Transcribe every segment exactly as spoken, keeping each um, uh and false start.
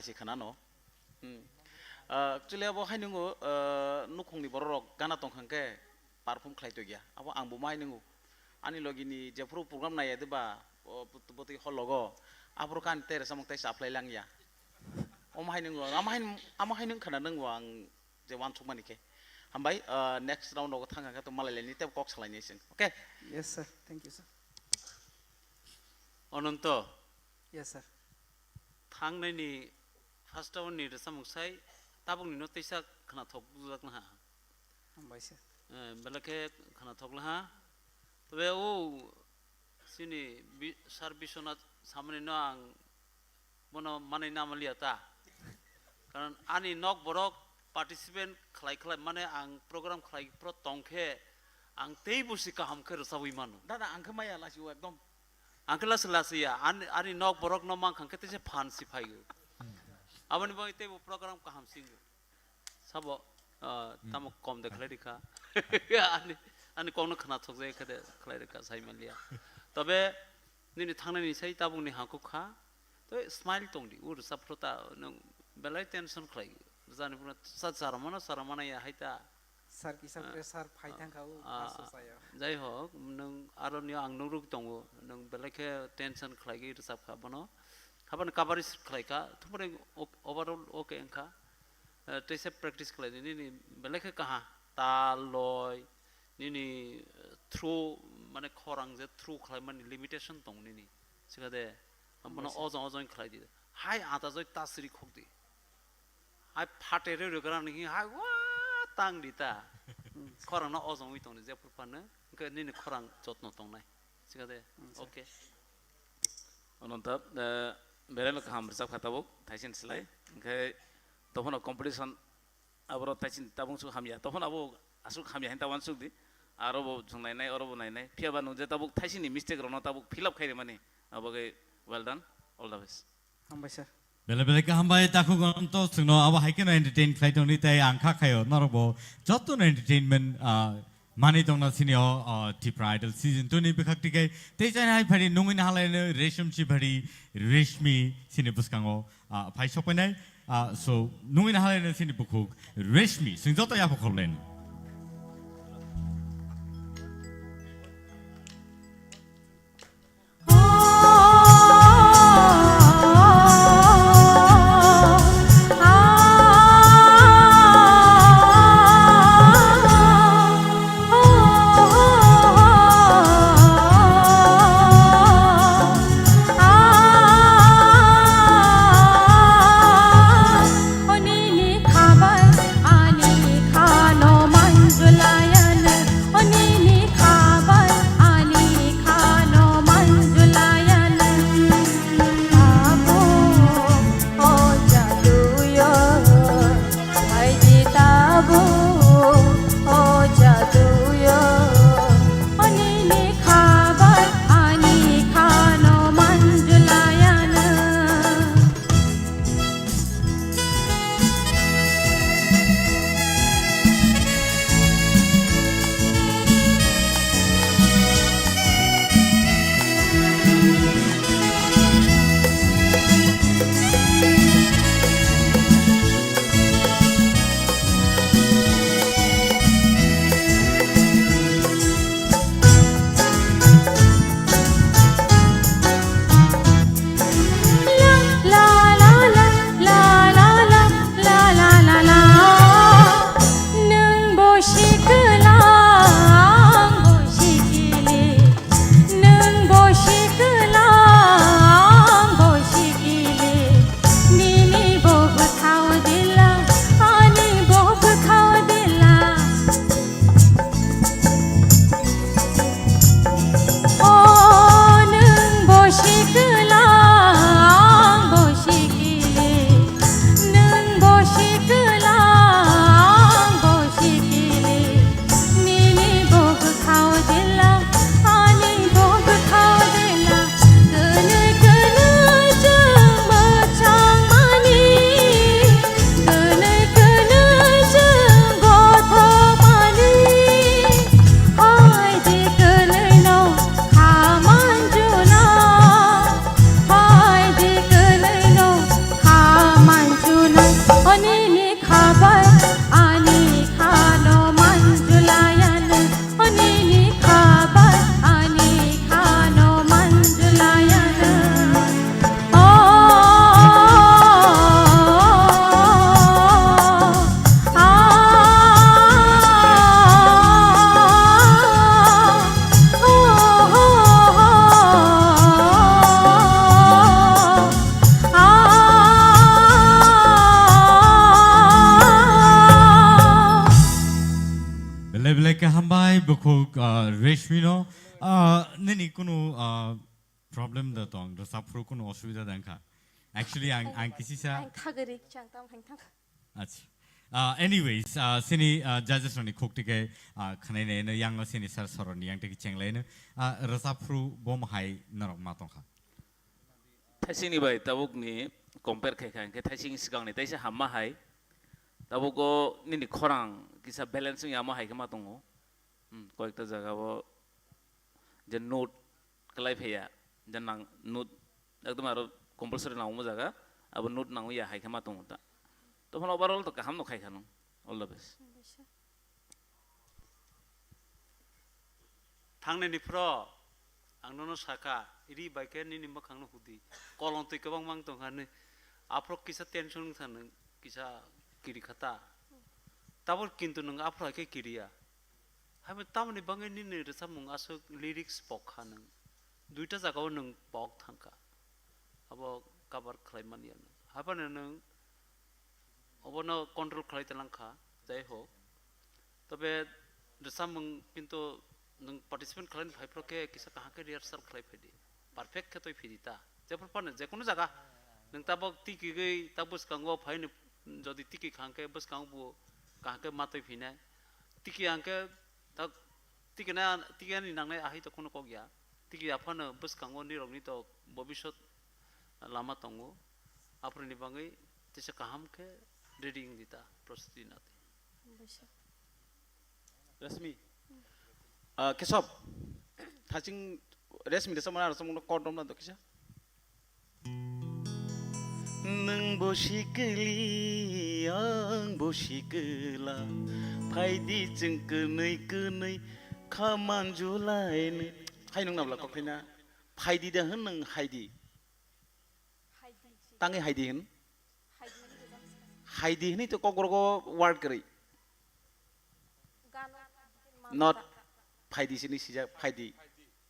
se khana no. Hmm. Ah, actually abo hai nungo, ah, nukhungni borok rok gana tong kha hwnkhe perform khlai tong ya. Abo ang bo mai nungo. Ani logi ni jephuru program nai ya de ba, o, bwtwi hall logo. Aphuru khe ani tei rwchapmung tei supply lang ya. Omo hai nungo, amo hai, amo hai nung khana nungo ang je uansuk mani khe. Hambai, ah, next round rogo thang kha to malai lai ni tei kok salai ni sing. Okay? Yes, sir. Thank you, sir. Ononto. Yes, sir. Thangnaini first round ni rwchapmung sai tabukni no teisa khwnathok bujak naha. Hambai sir. Eh, belai khe khwnathok laha. Tobe o chini bi-, Sir Biswanath samani no ang bono manwi namaliya ta. Karon ani nok borok participant khlai khlai mane ang program khlai pro tong khe ang tei busi kaham khe rwchabwi mano. Dada, ang khe maya lasi o ekdom. Ang khe lasi lasi ya, ani, ani nok borok no mang khang khe teisa phan si phaio. Aboni bagwi teibo program kaham singo. Sabo, ah, tamo kom de khlai rikha. Ani, ani kokno khwnathok jai khe de khlai rikha, sai manliya. Tobe nini thangnani sai tabukni hangkuk kha. To smile tongdi, ur saphro ta nwng belai tension khlai. Jani phano sa chara mano, chara mana ya hai ta. Sir kisa pressure phai thang kha o, ah, paso saya. Jai hok, nwng aro ni ang nuruk tongo, nwng belai khe tension khlai gwi rwchap kha bono. Habani coverage khlai kha, thumani ok-, overall okay wng kha. Eh, teisa practice khlai di, nini belai khe kaha, tal, loi, nini, eh, throw, mane khorang je throw khlai mani limitation tong nini. Sikha de, bono ojong ojong khlai di. Hai ata joi tasri khok di. Hai phate re re gra ni hai wa tang di ta. Khorang no ojong wi tong di je phur phano, hwnkhe nini khorang jotno tong nai. Sikha de, okay. Ononta, eh, belai no kaham rwchap kha tabuk, thaisini slai. Hwnkhe, tophano competition, aboro thaisini tabuk suk hamya. Tophano abo asuk hamya hin tabuk suk di. Aro bo chwng nai nai, oro bo nai nai. Phiya ba nwng je tabuk thaisini mistake rokno tabuk fill up khai rimani. Abo khe well done, all the best. Hambai sir. Belai belai khe hambai, takhuk Ononto, chwngno abo hai kheno entertain khlai tongdi, tei ang kha khaio norok bo jotono entertainment, ah, manwi tongna sini o, ah, Tipra Idol season two ni bwkhak tikai tei chai hai phari nungwi nahalai no Resham Chibari Reshmi sini bwskango, ah, phai sokpainai, ah, so nungwi nahalai no sini bukhuk Reshmi, chwng joto yapha khorlaino. Bukhuk, ah, Reshmi no, ah, nini kunu, ah, problem da tong, rwchap phuru kunu osubida da wngkha. Actually, ang, ang kisisa Ang thagari chang tam hang thang. Acha. Ah, anyways, ah, sini, ah, judges rokni khuk tike, ah, khwnai nai no yang no sini sir soroni yang tike cheng lai no, ah, rwchap phuru bo mahai norok ma tongkha. Thaisingni bai tabukni compare khai kha, hwnkhe thaising swkangni teisa hamma hai. Tabugo nini khorang kisa balance wngya ma hai khe ma tongo. Hmm, koyekta jaga o je note kwlai phaiya, je nang note ekdom aro compulsory nangma jaga, abo note nangya hai khe ma tongo ta. Tophano overall to kaham no khai kha nung. All the best. Thangnani phro ang nono sakha, ri bai khe nini mwkhangno hudi. Kolong twi kwbang mang tong kha nwi. Aphro kisa tension wng tha nwng, kisa kiri kha ta. Tabor kintu nwng aphro hai khe kiriya. Haibo tamoni bangwi nini rwchapmung aswk lyrics pok kha nwng. Duita jagao nwng pok thang kha. Abo cover khlai man ya nwng. Haphano nwng obono control khlai talang kha, jai hok. Tobe rwchapmung kintu nwng participant khlaini phai phro khe kisa kaham khe rehearsal khlai phai di. Perfect khe twi phi di ta. Jephru phano je kunu jaga nwng tabok tiki gwi ta bwskango phai ni, jodi tiki kha hwnkhe bwskango bo kaham khe ma twi phinai. Tiki hwnkhe ta tiki na, tiki ani nangnai ahai to kunu kok ya. Tiki aphano bwskango nirokni to bobisot lama tongo. Aphuruni bangwi tisa kaham khe ready wng di ta, prostuti na di. Rashmi. Ah, Kesab. Thaching Rashmi de samana samung kordom na do kisa. Nwng bo sikili, ang bo sikila. Phaidi chwng kwnwi kwnwi khaman julaini. Hai nwng nabla kokhaina. Phaidi da hwn nwng haidi. Tangwi haidi hwn. Haidi hwnwi to kokborok o word kwrwi. Not phaidi sini sijak phaidi.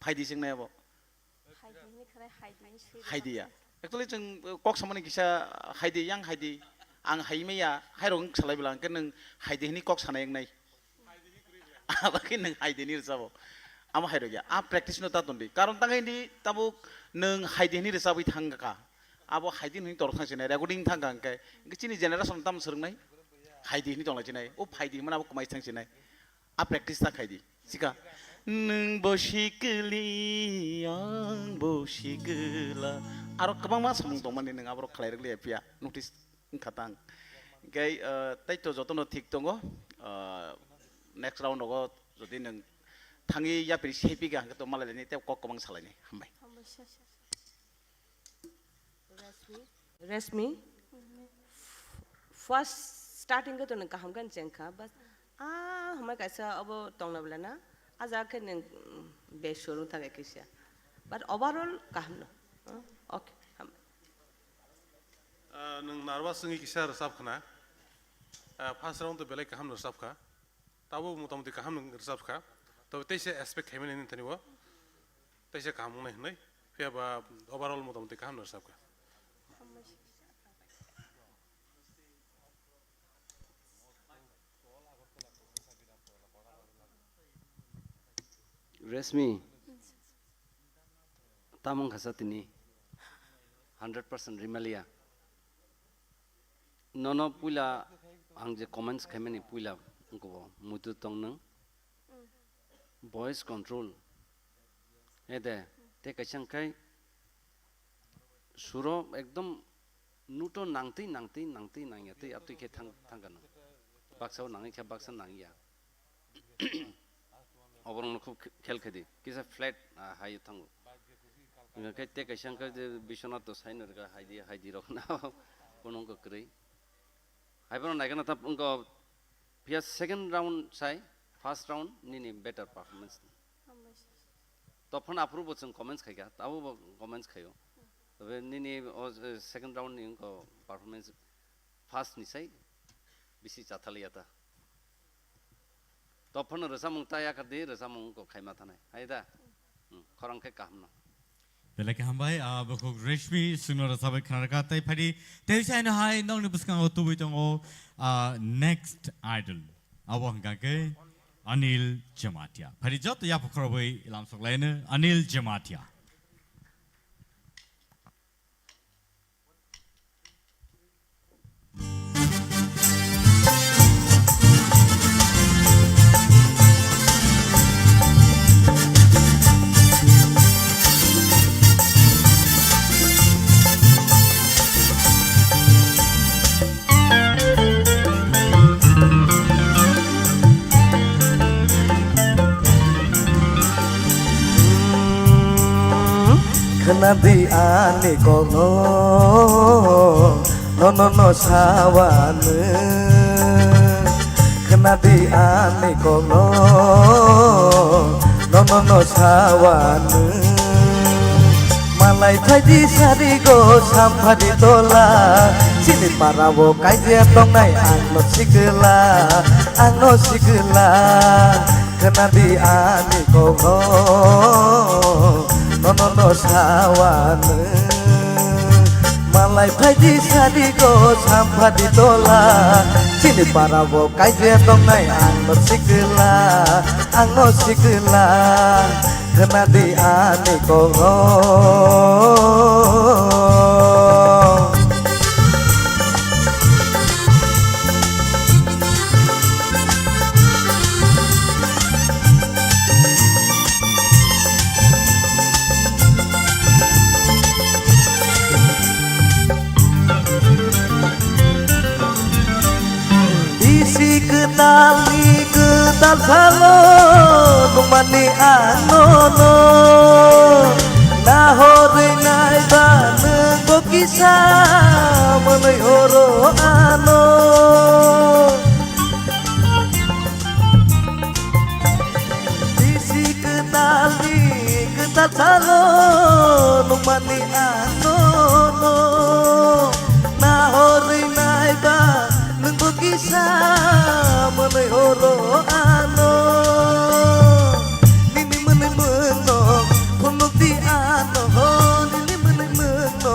Phaidi sing nai abo. Haidi ya. Actually chwng, uh, kok samani kisa haidi yang haidi. Ang hai maya, hai rok salai bela, hwnkhe nwng haidi hwnwi kok sanai wngnai. Abo khe nwng haidi ni rwchabo. Amo hai rok ya. A practice no ta ton di. Karon tang di tabuk nwng haidi hwnwi rwchabwi thang kha. Abo haidi hwnwi tor thang sinai, recording thang kha hwnkhe. Hwnkhe chini generation tam swrwngnai. Haidi hwnwi tong lai sinai. O phaidi hwnmani abo kwmai thang sinai. A practice ta khai di. Sika. Nwng bo sikili, ang bo sikila. Aro kwbangma samung tongmani nwng abo khlai rwgli ya phiya. Notice wngkha tang. Hwnkhe, uh, tei to jotono thik tongo. Uh, next round rogo jodi nwng thangwi yapri sepi kha hwnkhe to malai laini tei kok kwbang salaini. Hambai. Rashmi, Rashmi, first starting khe to nwng kaham khe cheng kha, but ah, hamai kaisa abo tongna bela na, ah jaga khe nwng, mm, beshwar wng thang khe kisa, but overall kaham no. Ah, okay, hambai. Ah, nwng nervous wngwi kisa rwchap khna. Ah, first round to belai kaham no rwchap kha. Tabo motamoti kaham nwng rwchap kha. Tobe teisa expect khaimani nini thani o. Teisa kaham wngnai hwnwi. Phiya ba overall motamoti kaham no rwchap kha. Rashmi, tamung khasa tini hundred percent rimaliya. Nono puila ang je comments khaimani puila wngkha bo muitu tong nwng. Voice control. Ede, te kaisa wngkhai suro ekdom nuto nangtwi, nangtwi, nangtwi, nangya twi, atwi khe thang, thangkha nang. Baksa o nangwi khe baksa nangya. Oborokno khub khe-, khel khe di. Kisa flat, ah, hai o thango. Hwnkhe te kaisa wngkha je Biswanath to saino rwkha hai di, hai di rok na. Kono wngkha kwrwi. Hai bono naikhe na tap wngkha phiya second round sai, first round nini better performance. Tophano aphuru bo chwng comments khaikha, tabo bo comments khaio. Tobe nini o, eh, second round ni wngkha performance first ni sai bisi chathalia ta. Tophano rwchapmung ta yakardi, rwchapmung wngkha khaima thanai. Hai da? Hmm, khorang khe kaham no. Belai khe hambai, ah, bukhuk Reshmi, chwngno rwchapwi khna rwkha, tei phaidi, tei saino hai nokni bwskango tubui tongo, ah, next idol. Abo hwnkha khe Anil Jamatia. Phari joto yapha khorobwi lamsok laino Anil Jamatia. Khwnadi ani kokno, nono no sawano. Khwnadi ani kokno, nono no sawano. Malai phaidi sarigo samphadi tola, chini parao kaijia tongnai ang no sikla, ang no sikla. Khwnadi ani kokno, nono no sawano. Malai phaidi sarigo samphadi tola, chini parao kaijia tongnai ang no sikla, ang no sikla. Khwnadi ani kokno. Bisi kwtalni kwtal salo nukmani ano no. Nahorwi naiba nwngbo kisa mwnwi horo ano. Bisi kwtalni kwtal salo nukmani ano no. Nahorwi naiba nwngbo kisa mwnwi horo ano. Nini mwnwi mwngno phunukdi ano ho, nini mwnwi mwngno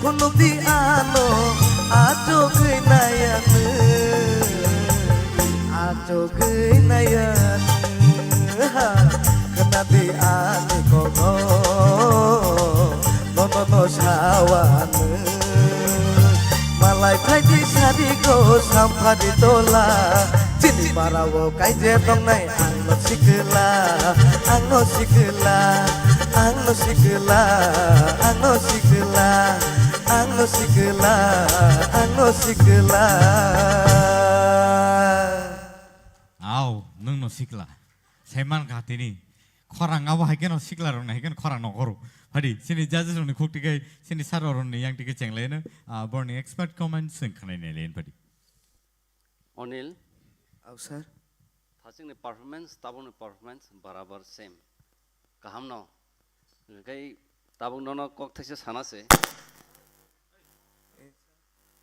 phunukdi ano. Achugwi naiya nwng, achugwi naiya nwng. Khwnadi ani kokno, nono no sawano. Malai phaidi sarigo samphadi tola, chini parao kaijia tongnai ang no sikla, ang no sikla, ang no sikla, ang no sikla, ang no sikla, ang no sikla. Au, nwng no sikla. Saiman kha tini. Khorang abo hai kheno sikla rok nai hai kheno khorang nokoro. Phadi, chini judges rokni khuk tikai, chini sir rokni yang tikai chenglaino, ah, borni expert comments chwng khnai nai lain phadi. Onil. Au, sir. Thachingni performance, tabukni performance barabar same. Kaham no. Hwnkhe tabuk nono kok thaisa sana se.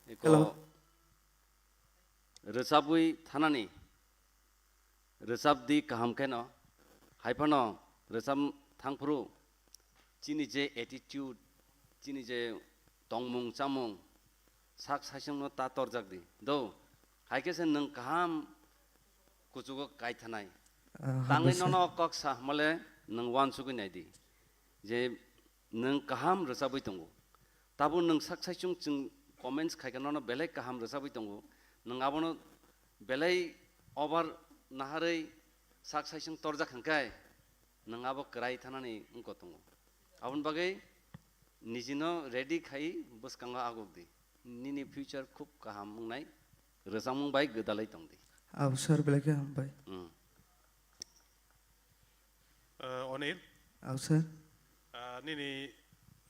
Eko Hello. Rwchabwi thanani. Rwchapdi kaham kheno, hai phano rwchap thangphuru chini je attitude, chini je tongmung chamung, sak saichungno ta torjakdi. Do, hai khe se nwng kaham kuchugo kaithanai. Ah, Tangwi habusa. Nono kok sa hwnmale nwng uansugwi naidi. Je nwng kaham rwchabwi tongo. Tabuk nwng sak saichung chwng comments khaikha nono belai kaham rwchabwi tongo. Nwng abono belai over naharwi sak saichung torjak hwnkhe nwng abo kwrai thanani wngkha tongo. Aboni bagwi nijino ready khai bwskango agukdi. Nini future khub kaham wngnai, rwchapmung bai gwdalwi tongdi. Abo sir belai khe hambai. Hmm. Ah, Onil. Au, sir. Ah, nini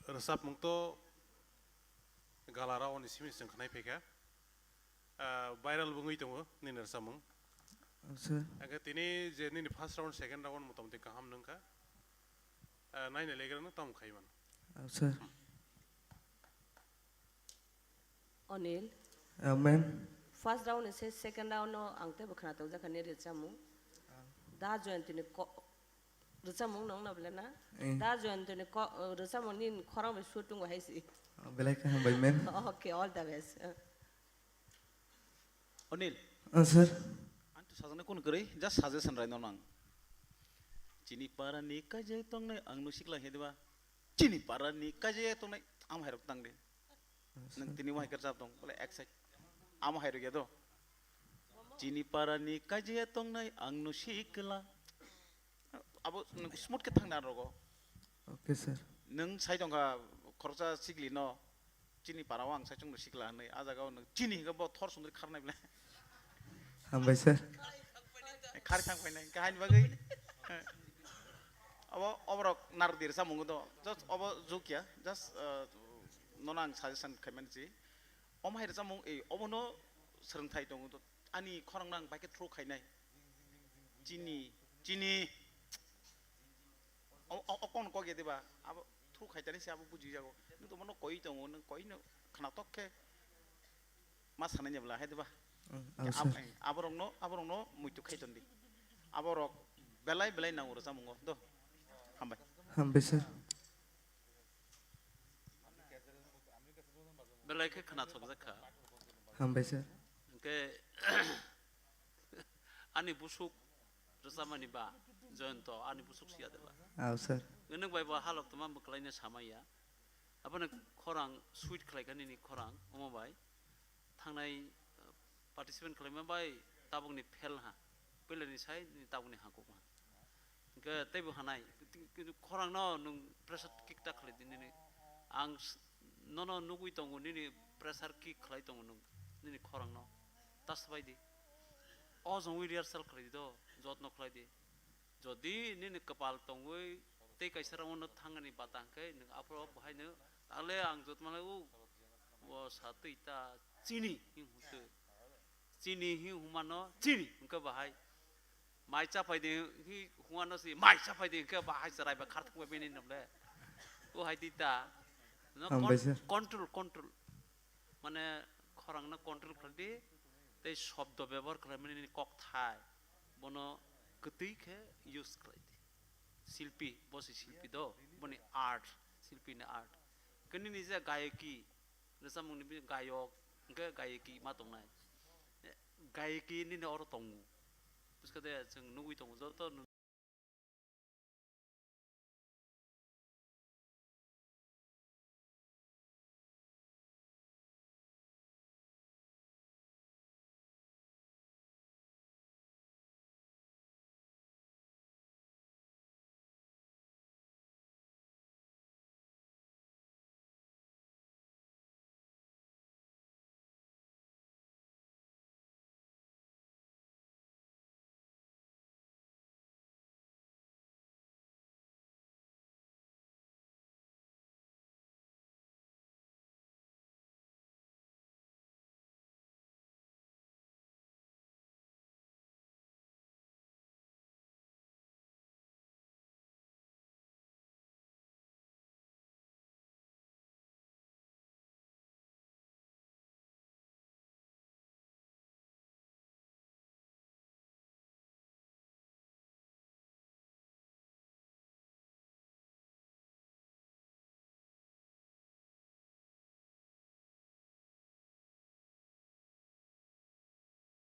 rwchapmung to galarao ni simi chwng khnai phaikha. Ah, viral bo wngwi tongo nini rwchapmung. Au, sir. Hwnkhe tini je nini first round, second round motamoti kaham nungkha. Ah, naina legra no tamo khai mano. Au, sir. Onil. Amen. First round ni se second round no ang teibo khna tong jakha ni rwchapmung. Da Joyantini ko-, rwchapmung nong na bole na? Eh. Da Joyantini ko-, rwchapmung ni khorang bai shooting hai si. Belai khe hambai, ma'am. Okay, all the best. Onil. Ah, sir. Ang Sajani kun kwrwi, just suggestion rai no nang. Chini para ni kaje tongnai ang no sikla he diba. Chini para ni kaje tongnai am hai rok tang de. Nwng tini wahai kwrwchap tong, bole ek side. Amo hai rwgya do. Chini para ni kajiya tongnai ang no sikla. Abo nwng smooth khe thang na rogo. Okay, sir. Nwng sai tong kha khoroksa sikli no. Chini para o ang sai chung no sikla hwnwi. A jaga o nwng chini hwnkhe bo thor sundri kharnai ble. Hambai, sir. Khari thang painai, kahini bagwi. Abo, oborok nardir samung do. Just obo jukya, just, uh, nono ang suggestion khaimani si. Omo hai rwchapmung, eh, obono swrwngthai tongo to. Ani khorang nang bai khe throw khainai. Chini, chini. O, o, o kon kok ya diba? Abo throw khaitani se abo buji jago. Nwng to mono koi tongo, nwng koi no khna tok khe. Ma sanai ni bwla hai diba? Mm, ah, sir. Aborokno, aborokno muitu khai tondi. Aborok belai belai nango rwchapmungo do. Hambai. Hambai, sir. Belai khe khna thokjak kha. Hambai, sir. Hwnkhe ani busuk rwchapmani ba, Joyonto, ani busuk siya de ba. Ah, sir. Nwng bai bo halok tongma mwkhlaino samaya. Abono khorang sweet khlai kha nini khorang, omo bai. Thangnai, uh, participant khlaima bai tabukni fail ha. Puilani sai nini tabukni hangkuk ha. Hwnkhe teibo hanai, kintu khorangno nwng pressure kick ta khlai di nini. Ang s-, nono nugwi tongo nini pressure kick khlai tongo nwng nini khorangno. Ta swbai di. O jongwi rehearsal khlai di do, jotno khlai di. Jodi nini kwpal tongwi tei kaisa round-o thangani bata hwnkhe nwng aphuru bo haino, "Ale ang jotmano o, o sa twi ta chini," hing hwnkhe. Chini hing hwnmano chini hwnkhe bahai. Mai chapai di hing hwnmano si mai chapai di hwnkhe bahai chwrai ba khar thwngbai bini nokle. O hai di ta. No, hambai, con-, sir. Control, control. Mane khorangno control khlai di, tei shobdo bebohar khlaimani nini kokthai, bono kwtwi khe use khlai di. Silpi, bo se silpi do, boni art, silpi ni art. Khe nini je gayaki, rwchapmung ni gayok, hwnkhe gayaki ma tongnai. Gayaki nini oro tongo. Buskade chwng nugwi tongo joto.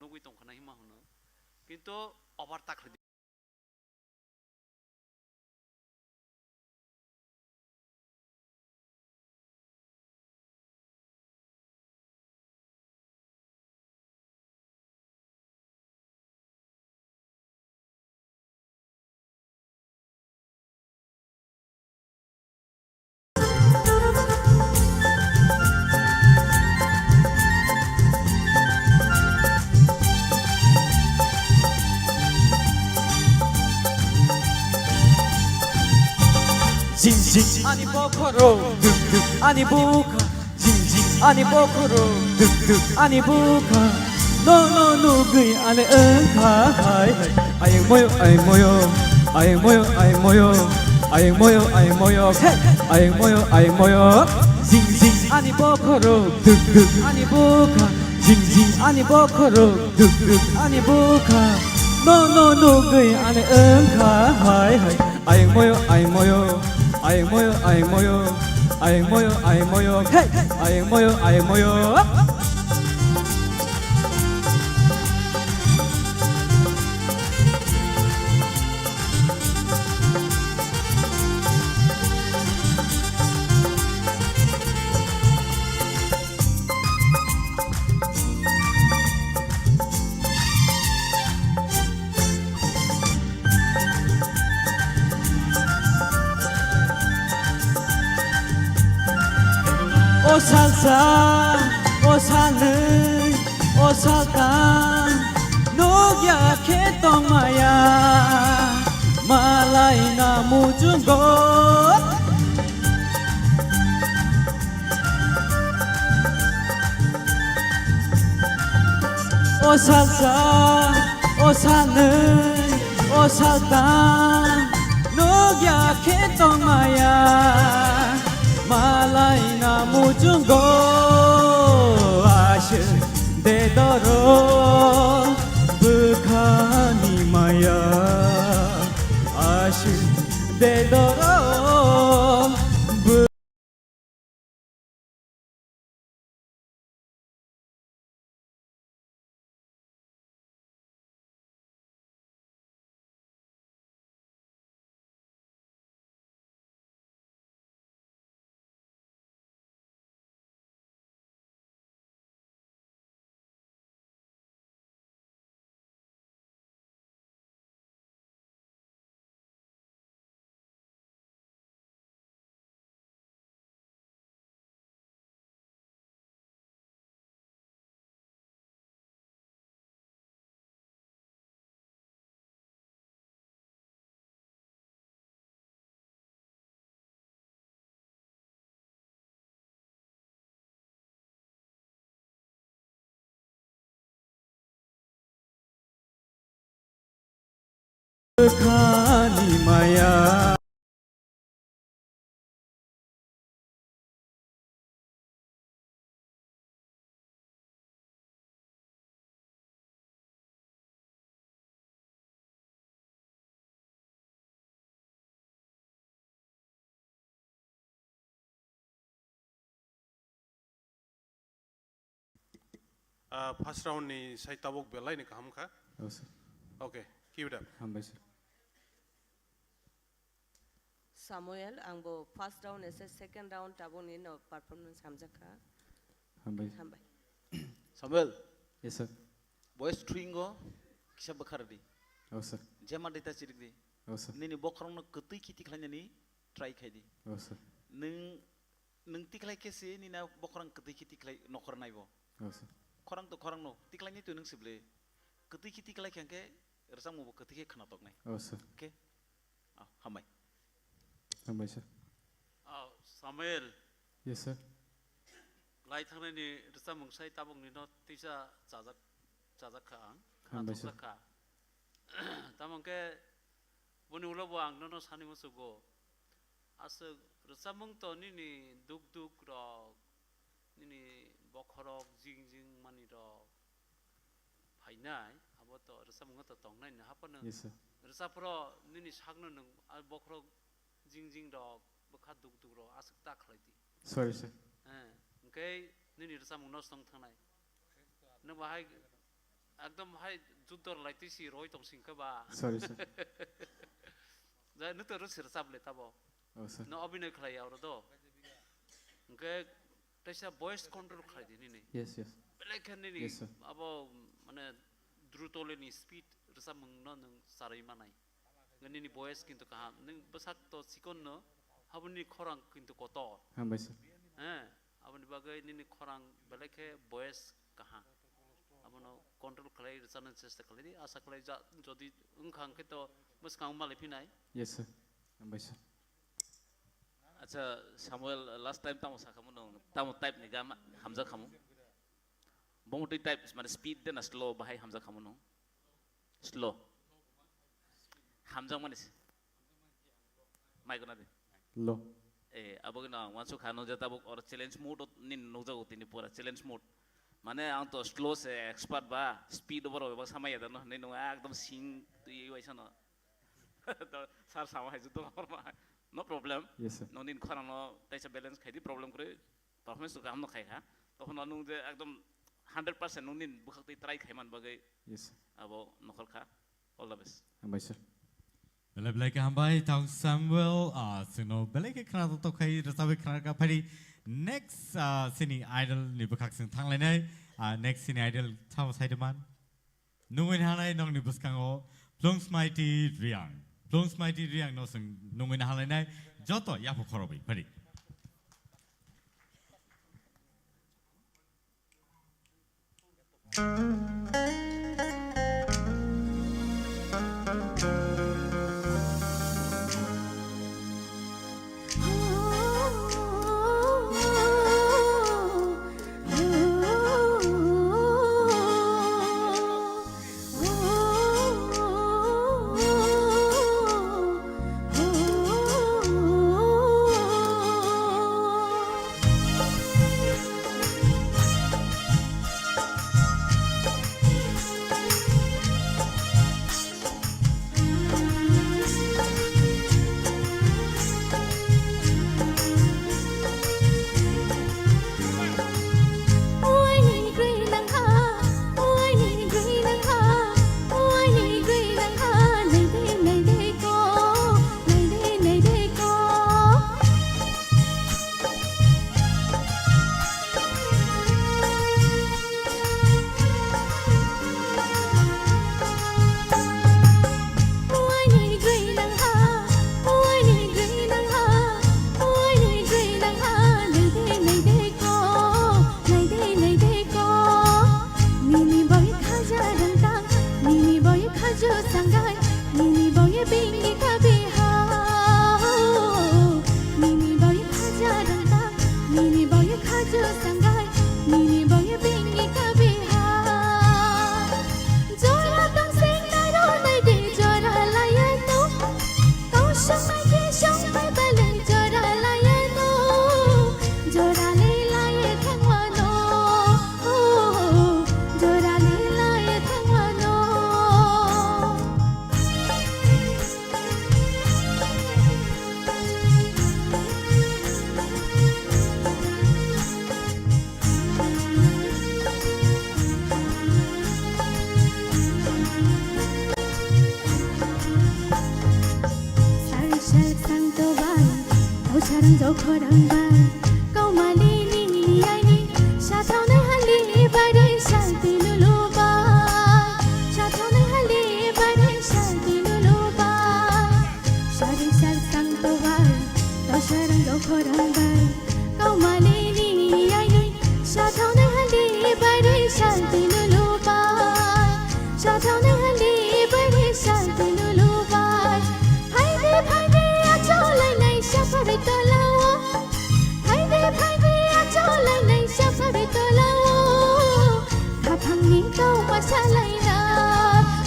Nugwi tongkha na hima hwno. Kintu over ta khlai di. Jing jing ani bokhorok, duk duk ani bukha. Jing jing ani bokhorok, duk duk ani bukha. Nono nugwi ale wngkha hai hai. Ayeng moyo, ayeng moyo, ayeng moyo, ayeng moyo, ayeng moyo, ayeng moyo, hey, ayeng moyo, ayeng moyo. Jing jing ani bokhorok, duk duk ani bukha. Jing jing ani bokhorok, duk duk ani bukha. Nono nugwi ale wngkha hai hai. Ayeng moyo, ayeng moyo, ayeng moyo, ayeng moyo, ayeng moyo, ayeng moyo, hey, ayeng moyo, ayeng moyo. Sa, o salnwi, o saltang, nukya khe tongmaya, malai na muchungo. O salsa, o salnwi, o saltang, nukya khe tongmaya, malai na muchungo. Aswk de doro bwkhani maya, aswk de doro. Khani maya. Ah, first round ni sai tabuk belai ni kaham kha. Oh, sir. Okay, keep it up. Hambai, sir. Samuel, ang bo first round ese second round tabuk ni no performance hamjak kha. Hambai. Hambai. Samuel. Yes, sir. Voice string o kisa bwkhar di. Oh, sir. Jema data chirik di. Oh, sir. Nini bokhorong no kwtwi khiti khlainani try khai di. Oh, sir. Nung Nwng tikhlai khe se nini bokhorang kwtwi khe tikhlai nokhor naibo. Oh, sir. Khorang to khorang no tikhlai ni to nwng sible. Kwtwi khe tikhlai khe hwnkhe rwchapmung bo kwtwi khe khwnatok nai. Oh, sir. Okay. Ah, hambai. Hambai, sir. Ah, Samuel. Yes, sir. Lai thangnai ni rwchapmung sai tabuk ni no tisa chajak, chajak kha ang. Hambai, sir. Khwnatok jak kha. Tamo hwnkhe boni ulo bo ang nono sani muchugo. Aswk rwchapmung to nini duk duk rok, nini bokhorok jing jing mani rok phainai, abo to rwchapmungo to tongnai no haphano. Yes, sir. Rwchapro nini sakno nwng a bokhorok jing jing rok, bwkha duk duk rok aswk ta khlai di. Sorry, sir. Eh, hwnkhe nini rwchapmung nosto wng thangnai. Nwng bahai ekdom hai juddo rwlai twi si roi tong sing khe ba. Sorry, sir. Jai, nwng to rwsi rwchap le tabo. Oh, sir. No obhinoi khlai ya oro do. Hwnkhe teisa voice control khlai di nini. Yes, yes. Belai khe nini. Yes, sir. Abo mane druto le ni speed rwchapmung no nwng charwi manai. Nini voice kintu kaham. Nwng bwsak to chikon no, haboni khorang kintu kotor. Hambai, sir. Eh, aboni bagwi nini khorang belai khe voice kaham. Abono control khlai rwchapna chesta khlai di. Asa khlai ja, jodi wngkha hwnkhe to bwskang malai phinai. Yes, sir. Hambai, sir. Acha, Samuel, last time tamo sakhamu nwng, tamo type ni gana hamjak khamu? Bongtwi type, mane speed de na slow bahai hamjak khamu nwng? Slow. Hamjakmani se. Mai guna de. Lo. Eh, abo gino ang wansuk kha nung je tabuk or challenge mode ni nukjago tini pura challenge mode. Mane ang to slow se expert ba, speed over ba samaya da no, ni nung ekdom sing twi waisa no. To sir sama hai juto horma. No problem. Yes, sir. Nung din khorang no taisa balance khai di problem kre. Performance to kaham no khai kha. Tokhono nung je ekdom hundred percent nung nini bwkhak twi try khai man bagwi. Yes, sir. Abo nokhor kha. All the best. Hambai, sir. Belai belai khe hambai, Thang Samuel, ah, chwngno belai khe khna tok khai rwchabwi khna kha phari. Next, ah, sini idol ni bwkhak chwng thanglainai. Ah, next sini idol thamo saido man. Nungwi hanai nokni bwskango Plungsmaiti Riang. Plungsmaiti Riang no chwng nungwi halainai joto yapha khorobwi phari. Nini boy khaja dangdang, nini boy khajo sangdai, nini boy bingi kabi ha. Nini boy khaja dangdang, nini boy khajo sangdai, nini boy bingi kabi ha. Jora tong sing nai ro nai di jora laya no. Kau sung nai di sung bai balai jora laya no. Jora le laya thangwa no. Jora le laya thangwa no. Sar sar sang to bai, to sarang jo khorang bai, kau mali ni ni ai ni, sa thau nai hali bai re sa ti lu lu bai, sa thau nai hali bai re sa ti lu lu bai. Sari sar sang to bai, to sarang jo khorang bai. Kau mali ni ai ni, sa thau nai hali bai re sa ti lu lu bai. Sa thau nai hali bai re sa ti lu lu bai. Phai di, phai di, a cholai nai sa pha bai to la o. Phaidi, phaidi, acholainai sa phabi tolao. Khaphangni kauma salaina,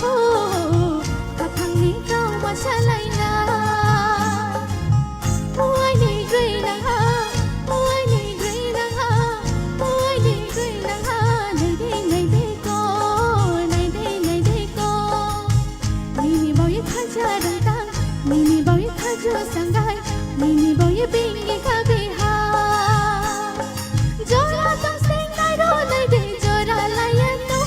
oh, khaphangni kauma salaina. Uaini grinangha, uaini grinangha, uaini grinangha, naidi, naidi ko, naidi, naidi ko. Nini bawi khaja dangdang, nini bawi khajo sangdai, nini bawi bingi kha biha. Jora tong sing nai ro nai de jora laiya no.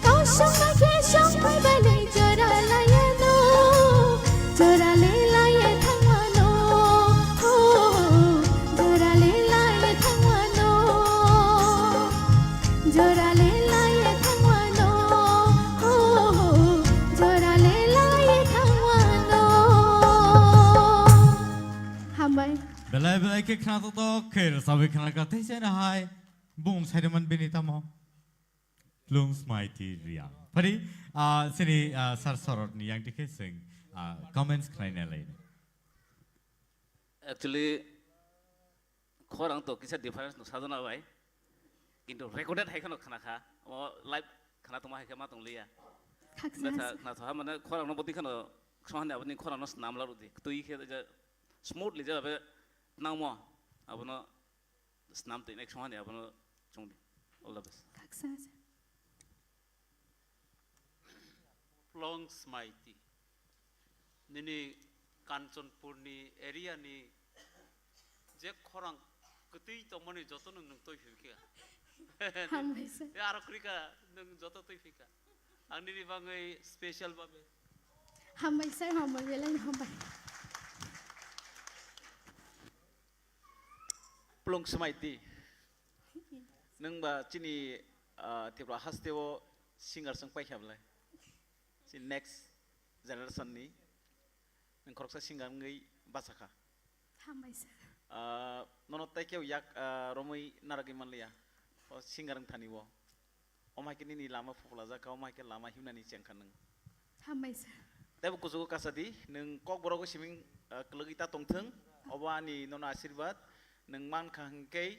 Kau song nai khe song bai bai nai jora laiya no. Jora le laiya thangma no. Oh, jora le laiya thangma no. Jora le laiye thangwano, ho, ho, jora le laiye thangwano. Hambai. Belai belai khe khnatok tok khe rwchapwi khnakha tei chana hai bung saiman bini tamo. Plung Smaiti Riang. Phari, ah, sini, ah, Sar Sorot ni yang dikhe sing, ah, comments khnai nalai. Actually, khorang to kisa difference no sajona bai. Kintu recorded hai kheno khna kha. O live khna tongma hai khe ma tong liya. Khaksa Betha hasa. Khna tho ha mane khorang no boti kheno khon hani aboni khorang no snam la rudi. Tui khe ja smoothly ja be nangmo abono snam twi next khon hani abono chungdi. All the best. Khaksa hasa. Plong Smaiti. Nini Kanchanpurni area ni je khorang kwtwi tongmani joto nwng, nwng twi phikha. Hambai sir. Ya aro kwrwikha nwng joto twi phikha. Ang nini bagwi special babe. Hambai sir, hambai, belai hambai. Plong Smaiti. Nwng ba chini, ah, Tripura haste o singer swng paikha belai. Si next generation ni nwng khoroksa singer wngwi bachakha. Hambai sir. Ah, nono tei kebo yak, ah, romwi naragwi manliya. O singer wng thani o. Omo hai khe nini lama phuplajak kha, omo hai khe lama himnani chengkha nwng. Hambai sir. Teibo kuchugo kasa di, nwng kokborok o siming, ah, kwlwgwi ta tongthwng, obo ani nono asirwad, nwng mankha hwnkhe,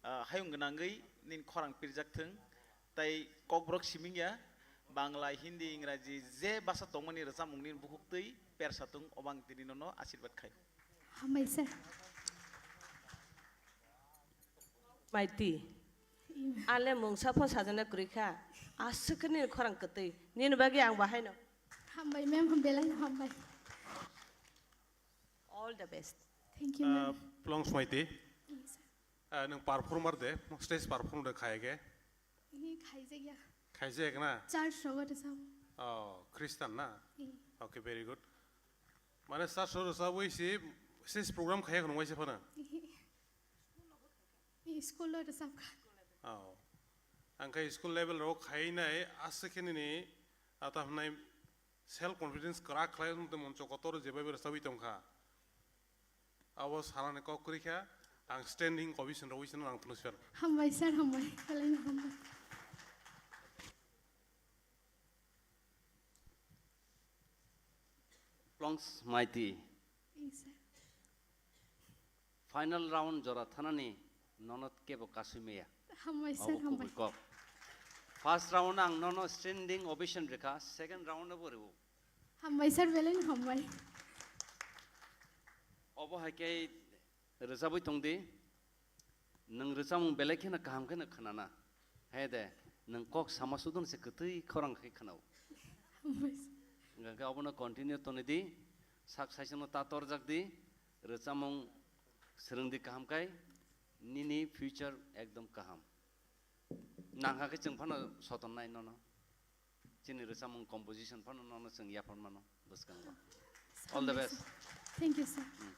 ah, hayung gwnangwi nini khorang pirjak thwng, tei kokborok siming ya, Bangla, Hindi, Ingraji, je basa tongmani rwchapmung nini bukhuk twi persa thwng, obo ang tini nono asirwad khai. Hambai sir. Maiti. Amen. Ale mungsa pho sajana kwrwi kha. Aswk khe nini khorang kwtwi. Nini bagwi ang bahaino. Hambai ma'am, belai no hambai. All the best. Thank you, ma'am. Ah, Plongs Maiti. Yes, sir. Ah, nwng performer de, stage performer de khai ge? Ee, khaijak ya. Khaijak na? Church rogo rwchap. Oh, Christian na? Ee. Okay, very good. Mane church rogo rwchapwi si stage program khaiya khwna waisa phana? Ee. Ee, school o rwchap kha. Oh. Ang khe school level rogo khainai aswk khe nini ata hwnai self confidence kwrak khlai wng tong moncho kotor jebai bai rwchapwi tong kha. Abo sanani kok kwrwi kha, ang standing ovation rwui sino ang phunuk sir. Hambai sir, hambai. Belai no hambai. Plongs Maiti. Yes, sir. Final round jora thanani nono kebo kasui maya. Hambai sir, obo hambai. Kubui kok. First round ang nono standing ovation rikha, second round obo ribu. Hambai sir, belai no hambai. Obo hai khe rwchapwi tong di. Nwng rwchapmung belai kheno kaham kheno khwnana. He de, nwng kok sama sudon se kwtwi khorang khe khwnao. Hambai sir. Hwnkhe obono continue toni di, sak saichungno ta torjak di, rwchapmung swrwng di kaham khai, nini future ekdom kaham. Nangkha khe chwng phano sotonnai nono. Chini rwchapmung composition phano nono chwng yaphar mano bwskango. All the best. Thank you, sir. Hmm.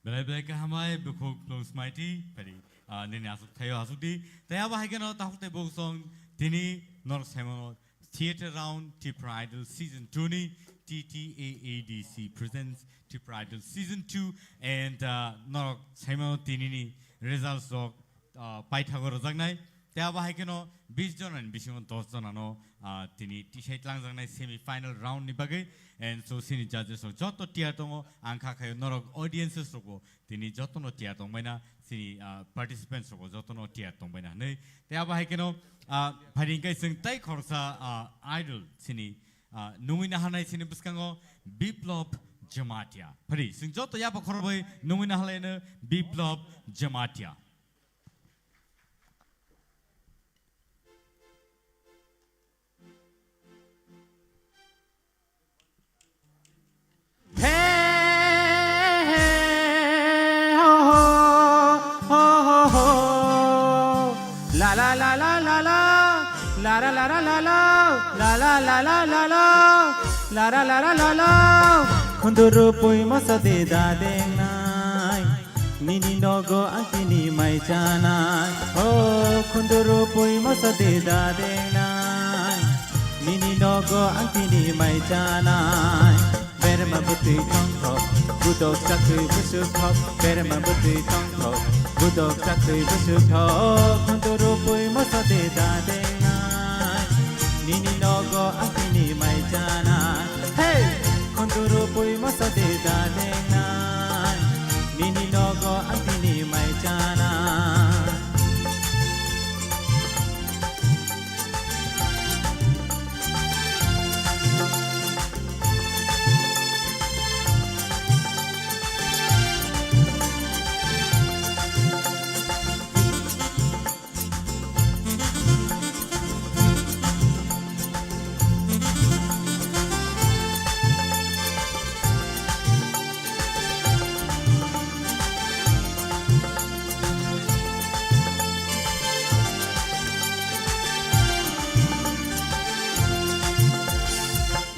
Belai belai khe hambai, bukhuk Plongs Maiti, phari, ah, nini aswk thaio aswk di. Tei abo hai kheno takhuk tei bukhuk song tini norok saimano Theatre Round Tipra Idol Season two ni T T A A D C presents Tipra Idol Season two and, ah, norok saimano tinini results rok, ah, paithago rwjaknai. Tei abo hai kheno bis jonani bisingo dos jonano, ah, tini tisai tlangjaknai semi final round ni bagwi. And so sini judges rok joto tiyar tongo, ang kha khayo norok audiences rokbo tini jotono tiyar tongbaina, sini, ah, participants rokbo jotono tiyar tongbaina hwnwi. Tei abo hai kheno, ah, phaidi hwnkhe chwng tei khoroksa, ah, idol sini, ah, nungwi naharnai sini bwskango Biplop Jamatia. Phaidi chwng joto yapha khorokbai nungwi naharlaino Biplop Jamatia. Khunduru pui mosa de da dengnai. Nini nogo ang tini mai chanai, o khunduru pui mosa de da dengnai. Nini nogo ang tini mai chanai. Berma bwtwi tongthok, budok chaktwi bwswk thok. Berma bwtwi tongthok, budok chaktwi bwswk thok. Khunduru pui mosa de da dengnai. Nini nogo ang tini mai chanai. Hey! Khunduru pui mosa de da dengnai. Nini nogo ang tini mai chanai.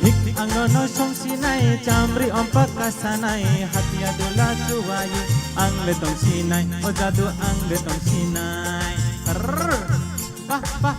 Hik hik ang nono songsinai, chamri ompak kasanai, hatia dula chuwai, ang le tongsinai, o jadu ang le tongsinai. Rrrr. Bah, bah.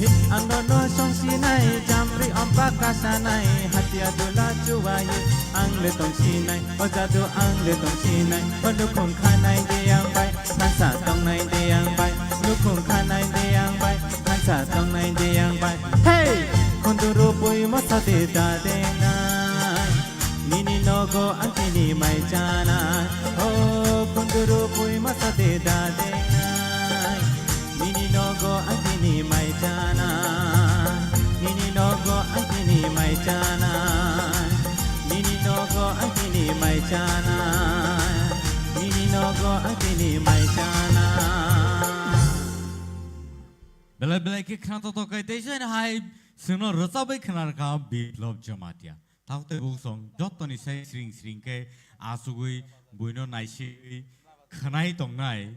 Hik ang nono songsinai, chamri ompak kasanai, hatia dula chuwai, ang le tongsinai, o jadu ang le tongsinai, o nukhung khanai de ang bai, sansa tongnai de ang bai. Nukhung khanai de ang bai, hansa tongnai de ang bai. Hey! Khundu rupui mosa de da dengnai. Nini nogo ang tini mai chanai. Oh, khundu rupui mosa de da dengnai. Nini nogo ang tini mai chanai. Nini nogo ang tini mai chanai. Nini nogo ang tini mai chanai. Nini nogo ang tini mai chanai. Belai belai khe khna to tokai tei jani hai sino rwchabwi khna rwkha Biplop Jamatia. Thak tei buk song jottoni sai sring sring khe asugwi buino naisingwi khwnai tongnai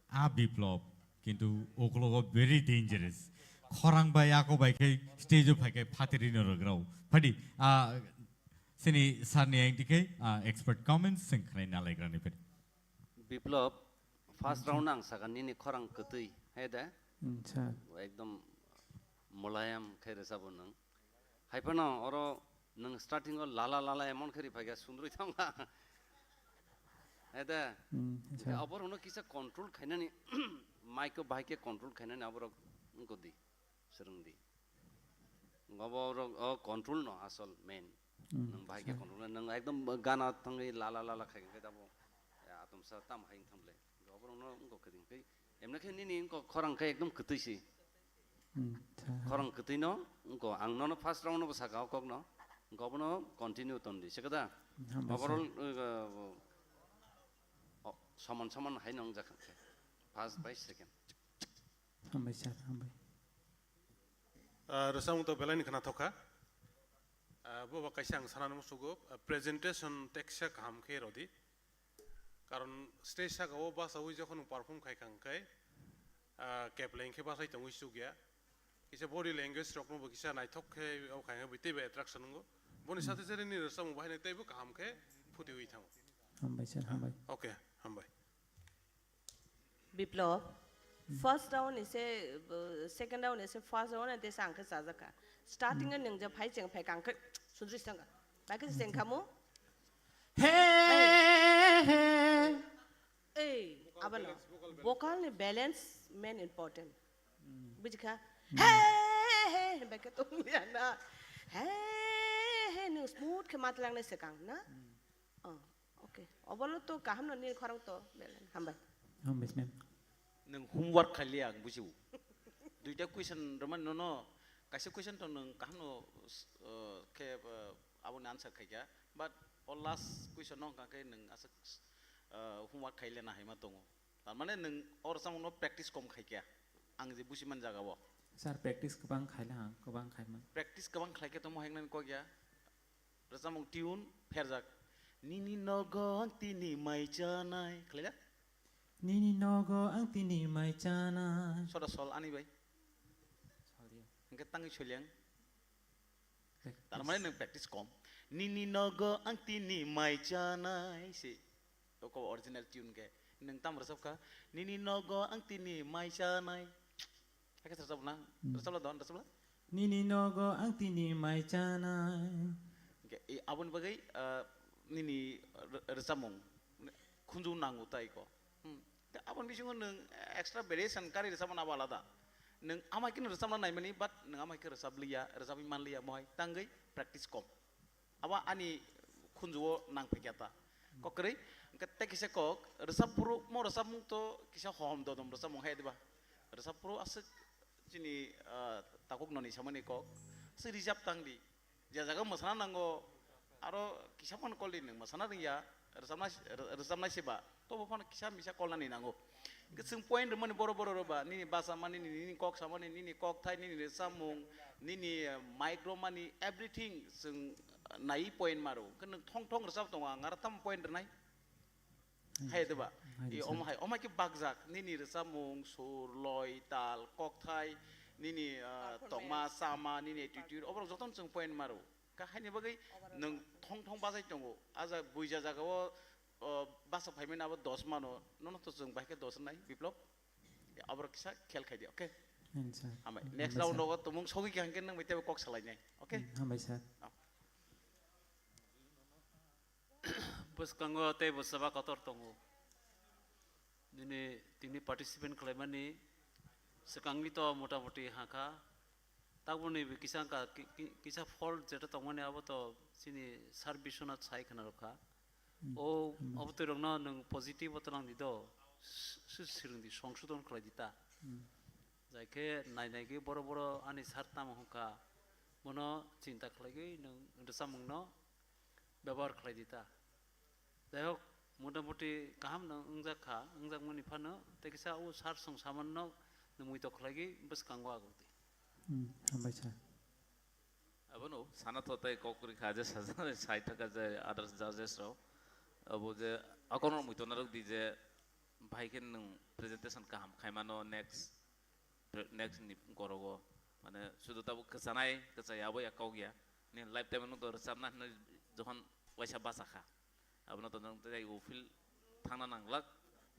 a Biplop. Kintu uklogo very dangerous. Khorang bai ako bai khe stage o phai khe phatiri no rwgrao. Phadi, ah, sini sir ni ang tikhe, ah, expert comments sing khwnai nalaigrani phadi. Biplop, first round ang sakha nini khorang kwtwi, he de? Hmm, sir. Ekdom mulayam khe rwchabo nwng. Hai phano oro nwng starting o lala lala emon khe ri phaikha sundrwi thangkha. He de? Hmm, sir. Oborokno kisa control khainani, mic o bahai khe control khainani oborok wngkha di. Swrwng di. Obo rok o control no asol main. Hmm, nwng bahai khe sir. Control khe nwng ekdom gana thangwi lala lala khai khe tamo, eh, atomsa tamo hai wng thamle. Obo rok no wng kok khe emna khe nini wng kok khorang khe ekdom kwtwi si. Hmm, sir. Khorang kwtwi no wng kok ang nono first round no bo saka o kok no. Wng kok bono continue ton di. Sekada? Hmm, hambai sir. Overall, eh, o, soman soman hai no wng jakha khe. First bai second. Hambai sir, hambai. Ah, rwchapmung to belai ni khna thokha. Ah, bo ba kaisa ang sana musugo, ah, presentation teksa kaham khe rodi. Karon stage saka o basawi jokhon perform khai kha hwnkhe, ah, kepleng khe basai tongwi chukya. Kisa body language rokno bo kisa naithok khe o khai khe teibo attraction wngo. Boni Hmm. Sathe sathe nini rwchapmung bahai teibo kaham khe phuti wi thango. Hambai sir, hambai. Okay, hambai. Biplop, first round ni se, uh, second round ni se first round ni se ang khe chajakha. Starting o nwng je phai cheng phai kang khe sundri sanga. Bai khe se cheng khamu? He, he. Ei, abano. Vocal ni balance main important. Bujikha? He, he, he, bai khe tong liya na. He, he, nwng smooth khe matlang nai se kang na. Oh, okay. Obolo to kaham no nini khorang to belai. Hambai. Hambai, ma'am. Nwng homework khailiya ang bujiu. Duita question rwmani nono kaisa question to nwng kaham no, uh, khe, uh, aboni answer khaikha. But o last question no hwnkha khe nwng aswk, uh, homework khailena haima tongo. Tar mane nwng o rwchapmung no practice kom khaikha. Ang je bujiman jaga o. Sir, practice kwbang khaila ang, kwbang khaima. Practice kwbang khlaikhe tongmo hai wngnani kok ya. Rwchapmung tune pherjak. Nini nogo ang tini mai chanai. Khlaijak? Nini nogo ang tini mai chanai. Soda sol ani bai. Sol dia. Hwnkhe tangwi soliang. Practice. Tar mane nwng practice kom. Nini nogo ang tini mai chanai se. Oko original tune khe. Nwng tam rwchap kha. Nini nogo ang tini mai chanai. Hakhe rwchapna? Hmm. Rwchapla don, rwchapla? Nini nogo ang tini mai chanai. Hwnkhe, e, aboni bagwi, ah, nini rw-, rwchapmung khunju nango tai ko. Hmm. Tei aboni bisingo nwng extra variation kari rwchapmani abo alada. Nwng amai kheno rwchapna naimani, but nwng amai khe rwchapliya, rwchapwi manliya, mohai tangwi practice kom. Abo ani khunju-o nang phaikha ta. Kok kwrwi, hwnkhe tei kisa kok, rwchap phuru mo rwchapmung to kisa hom dodom rwchapmung hai diba? Rwchap phuru aswk chini, ah, takhuk noni samani kok, aswk rijap tang di. Je jaga mwsana nango, aro kisa phano koldi nwng mwsana rwngya, rwchapna, rwchapnai se ba, tobo phano kisa misa kolnani nango. Hwnkhe chwng point rwmani boro boro rw ba, nini bachamani, nini kok samani, nini kok thai, nini rwchapmung, nini, eh, mic romani, everything chwng, eh, naiwi point maro. Hwnkhe nwng thong thong rwchap tongo, ang aro tamo point rwnai? Hai de ba? Hai de, sir. Omo hai, omo hai khe bakjak, nini rwchapmung, sur, loi, tal, kokthai, nini, ah, tongma, chama, nini attitude, oborok jotono chwng point maro. Kha haini bagwi nwng thong thong bachai tongo. A ja-, buija jagao, o, bachak phaimani abo dos mano, nono to chwng bai khe dos wngnai, Biplop? Aborok kisa khel khai di, okay? Hambai. Next round rogo tumung sogwi kha hwnkhe nwng bai teibo kok salainai, okay? Hmm, hambai, sir. Ah. Bwskango teibo chwla kotor tongo. Nini tini participant khlaimani Swkangni to motamoti hakha. Tabukni kisa wngkha, ki-, ki-, kisa fault jeta tongmani abo to chini Sir Biswanath sai khna rwkha. Hmm, O hambai. Abo twi rokno nwng positive o tlang di do. S-, s-, swrwng di, songsodon khlai di ta. Hmm. Jai khe nai nai khe boro boro ani sir tamo hwnkha, bono chinta khlaiwi nwng rwchapmungno bebohar khlai di ta. Jai hok, motamoti kaham no wngjak kha, wngjakmani phano tei kisa o sir song samanno nwng muitok khlaiwi bwskango aguk di. Hmm, hambai sir. Abono sana to tei kok kwrwi kha je sajak sai thaka je others judges rok. Abo je akono muitok narwk di je bahai khe nwng presentation kaham khaimano next pre-, next ni gorogo. Mane sudu tabuk kwchanai, kwchaya abo ya kok ya. Ni lifetime no to rwchapna hinwi jokhon waisa bacha kha. Abono to nwng tei o field thangna nanglak,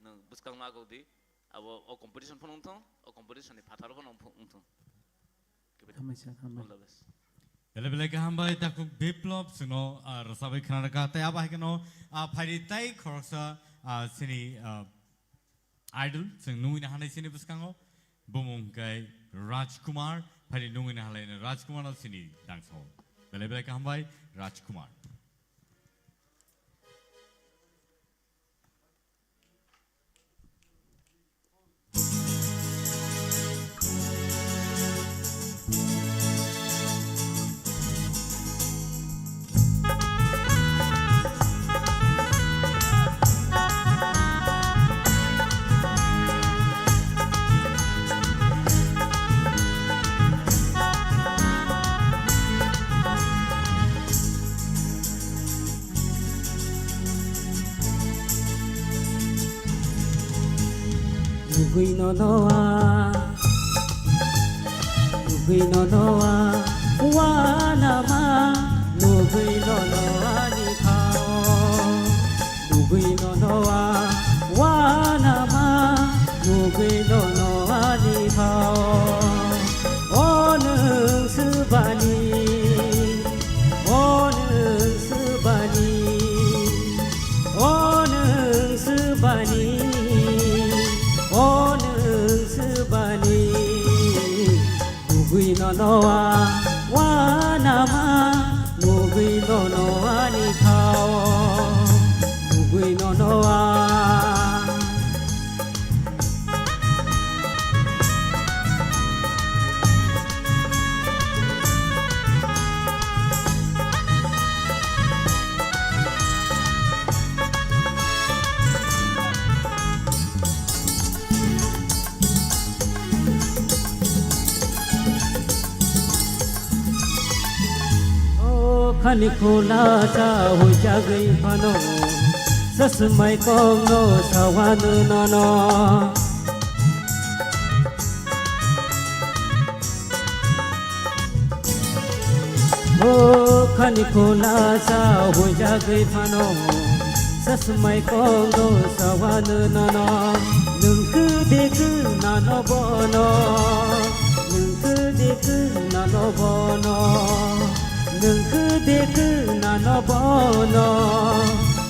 nwng bwskangno aguk di. Abo o competition phano wngthong, o competition ni phatar phano wngthong. Hambai sir, hambai. All the best. Belai belai kaham bai takhuk Biplop chwngno, ah, rwchabwi khna rwkha. Tei abo hai kheno, ah, phaidi tei khoroksa, ah, chini, ah, idol chwng nungwi nahanai chini bwskango. Bumung hwnkhe Rajkumar, phaidi nungwi nahalai Rajkumar no chini dangso. Belai belai kaham bai Rajkumar. Nugui no noa, nugui no noa, wana ma, nugui no noa ni khao. Nugui no noa, wana ma, nugui no noa ni khao. O nwng swbani, o nwng swbani, o nwng swbani, o nwng swbani. Nugui no noa, wana ma, nugui no noa ni khao. Nugui no noa. O khani khula cha hui jagwi phano, sasmai kong no sawan nono. O khani khula sa hujagwi phano, sasmai kong no sawan nono. Nwng kwdek nano bono, nwng kwdek nano bono, nwng kwdek nano bono,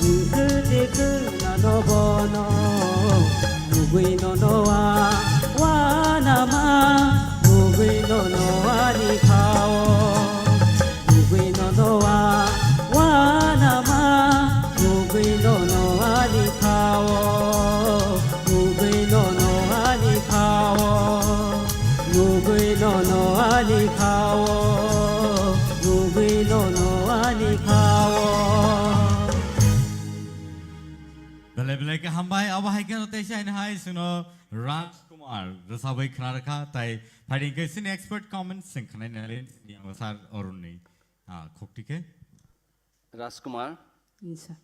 nwng kwdek nano bono. Nugui no noa, wana ma, nugui no noa ni khao. Nugui no noa, wana ma, nugui no noa ni khao. Nugui no noa ni khao. Nugui no noa ni khao. Nugui no noa ni khao. Belai belai khe hambai, abo hai kheno teisa hai chwngno Rajkumar rwchabwi khna rwkha, tai phaidi hwnkhe chini expert comments chwng khwnai nai, sir Arun ni, ah, khukti khe. Rajkumar, Yes, sir.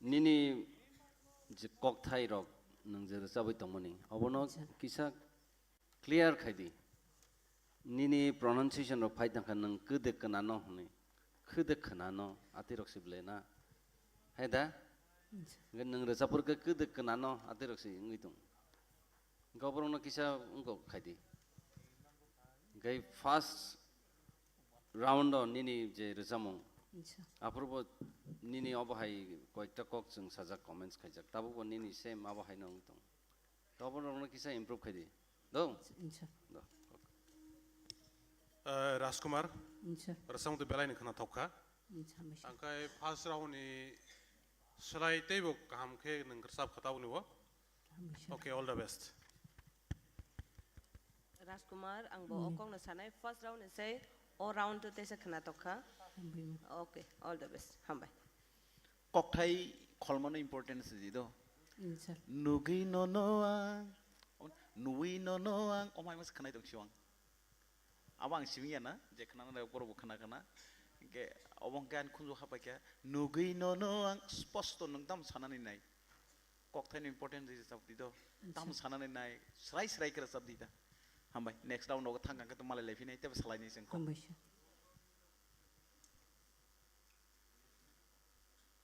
Nini je kokthai rok nwng je rwchabwi tongmani, obono Yes, sir. Kisa clear khai di. Nini pronunciation rok phai tangkha nwng kwdek kwnano hwnwi. Kwdek kwnano, atwi rok si bwlai na. Hai da? Acha. Hwnkhe nwng rwchapur khe kwdek kwnano, atwi rok si wngwi tong. Hwnkhe oborokno kisa wngkok khai di. Hwnkhe first round o nini je rwchapmung. Acha. Aphuru bo nini obo hai koyekta kok chwng sajak comments khaijak. Tabuk bo nini same abo haino wngwi tong. Tobo rokno kisa improve khai di. Do? Insa. Do. Eh, Rajkumar, Insa. Rwchapmung to belai ni khwnathok kha. Insa, hambai sa. Ang khai first round ni slai teibo kaham khe nwng rwchap kha tabukni bo. Hambai sa. Okay, all the best. Rajkumar, ang bo o Mm. kokno sanai, first round ni sai o round to teisa khwnathok kha. Hambai ma. Okay, all the best. Hambai. Kokthai kholmano importance di do. Mm, sir. Nugwi nono ang, nuwi nono ang, omai mas khwnai tong siwang. Abo ang simi ya na, je khwnana borok bo khwna khwna. Hingke obo hingke ani khunju hapai khe, nugwi nono ang sposto nwng tam sanani nai. Kokthai no importance di rwchap di do. Acha. Tam sanani nai, srai srai khe rwchap di ta. Hambai, next round o thang khe to malai lai phinai, tebo salai ni sengko. Hambai sir.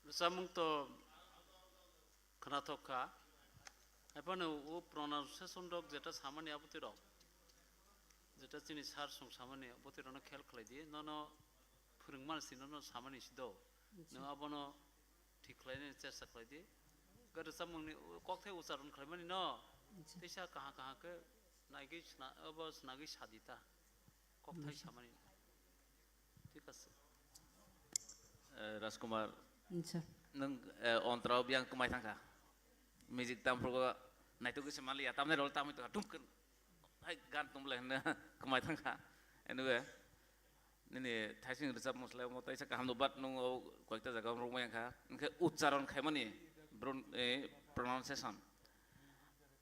Rwchapmung to khwnathok kha. Haiphano o pronunciation rok jeta samani abotwi rok, jeta chini sir song samani abotwi rokno khel khlai di. Nono phwrwngmani si nono samani si do. Acha. Nwng abono thik khlainani chesta khlai di. Ga rwchapmungni kokthai ucharon khlaimani no. Acha. Teisa kaham kaham khe naigwi sna-, abo snagwi sa di ta. Kokthai Acha. Samani. Thik ase. Eh, Rajkumar, Acha. Nwng, eh, ontra o biyang kwmai thangkha. Music tam phrugo naitugwi se manliya, tamni role tamwi tongkha, tum khe, hai gan tum le hwnna kwmai thangkha. Anyway, nini thaising rwchapmung slai omo taisa kaham no, but nwng o koikta jaga o rwngmaya kha. Hwnkhe ucharon khaimani bron-, eh, pronunciation.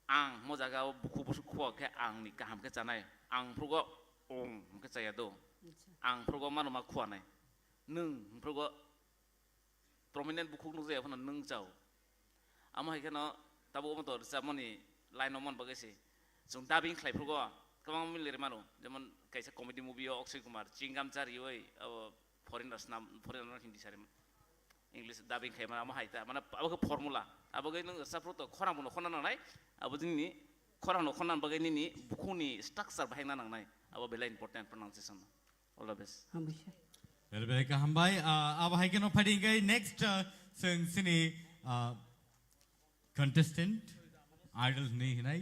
Ang mo jaga o bukhuk busuk khua khe ang ni kaham khe chanai. Ang phrugo om hwnkhe chaya do. Acha. Ang phrugo mano ma khua nai. Nwng phrugo prominent bukhuk nukjaya phano nwng chao. Amo hai kheno tabuk omo to rwchapmani line o mon bagwi se. Chwng dubbing khlai phrugo kwbangma mili rwmano. Jemon kaisa comedy movie o Akshay Kumar, Chingam Charioi, abo foreigner swnam, foreigner no Hindi sari, English dubbing khai mano, amo hai ta, mane abo khe formula. Abo khe nwng rwchapro to khorang bono khorna nangnai, abo nini khorang no khorna bagwi nini bukhukni structure bahai na nangnai, abo belai important pronunciation. All the best. Hambai sir. Very, very hambai. Ah, abo hai kheno phaidi hingkai next, ah, chwng chini, ah, contestant, idol hinwi hinai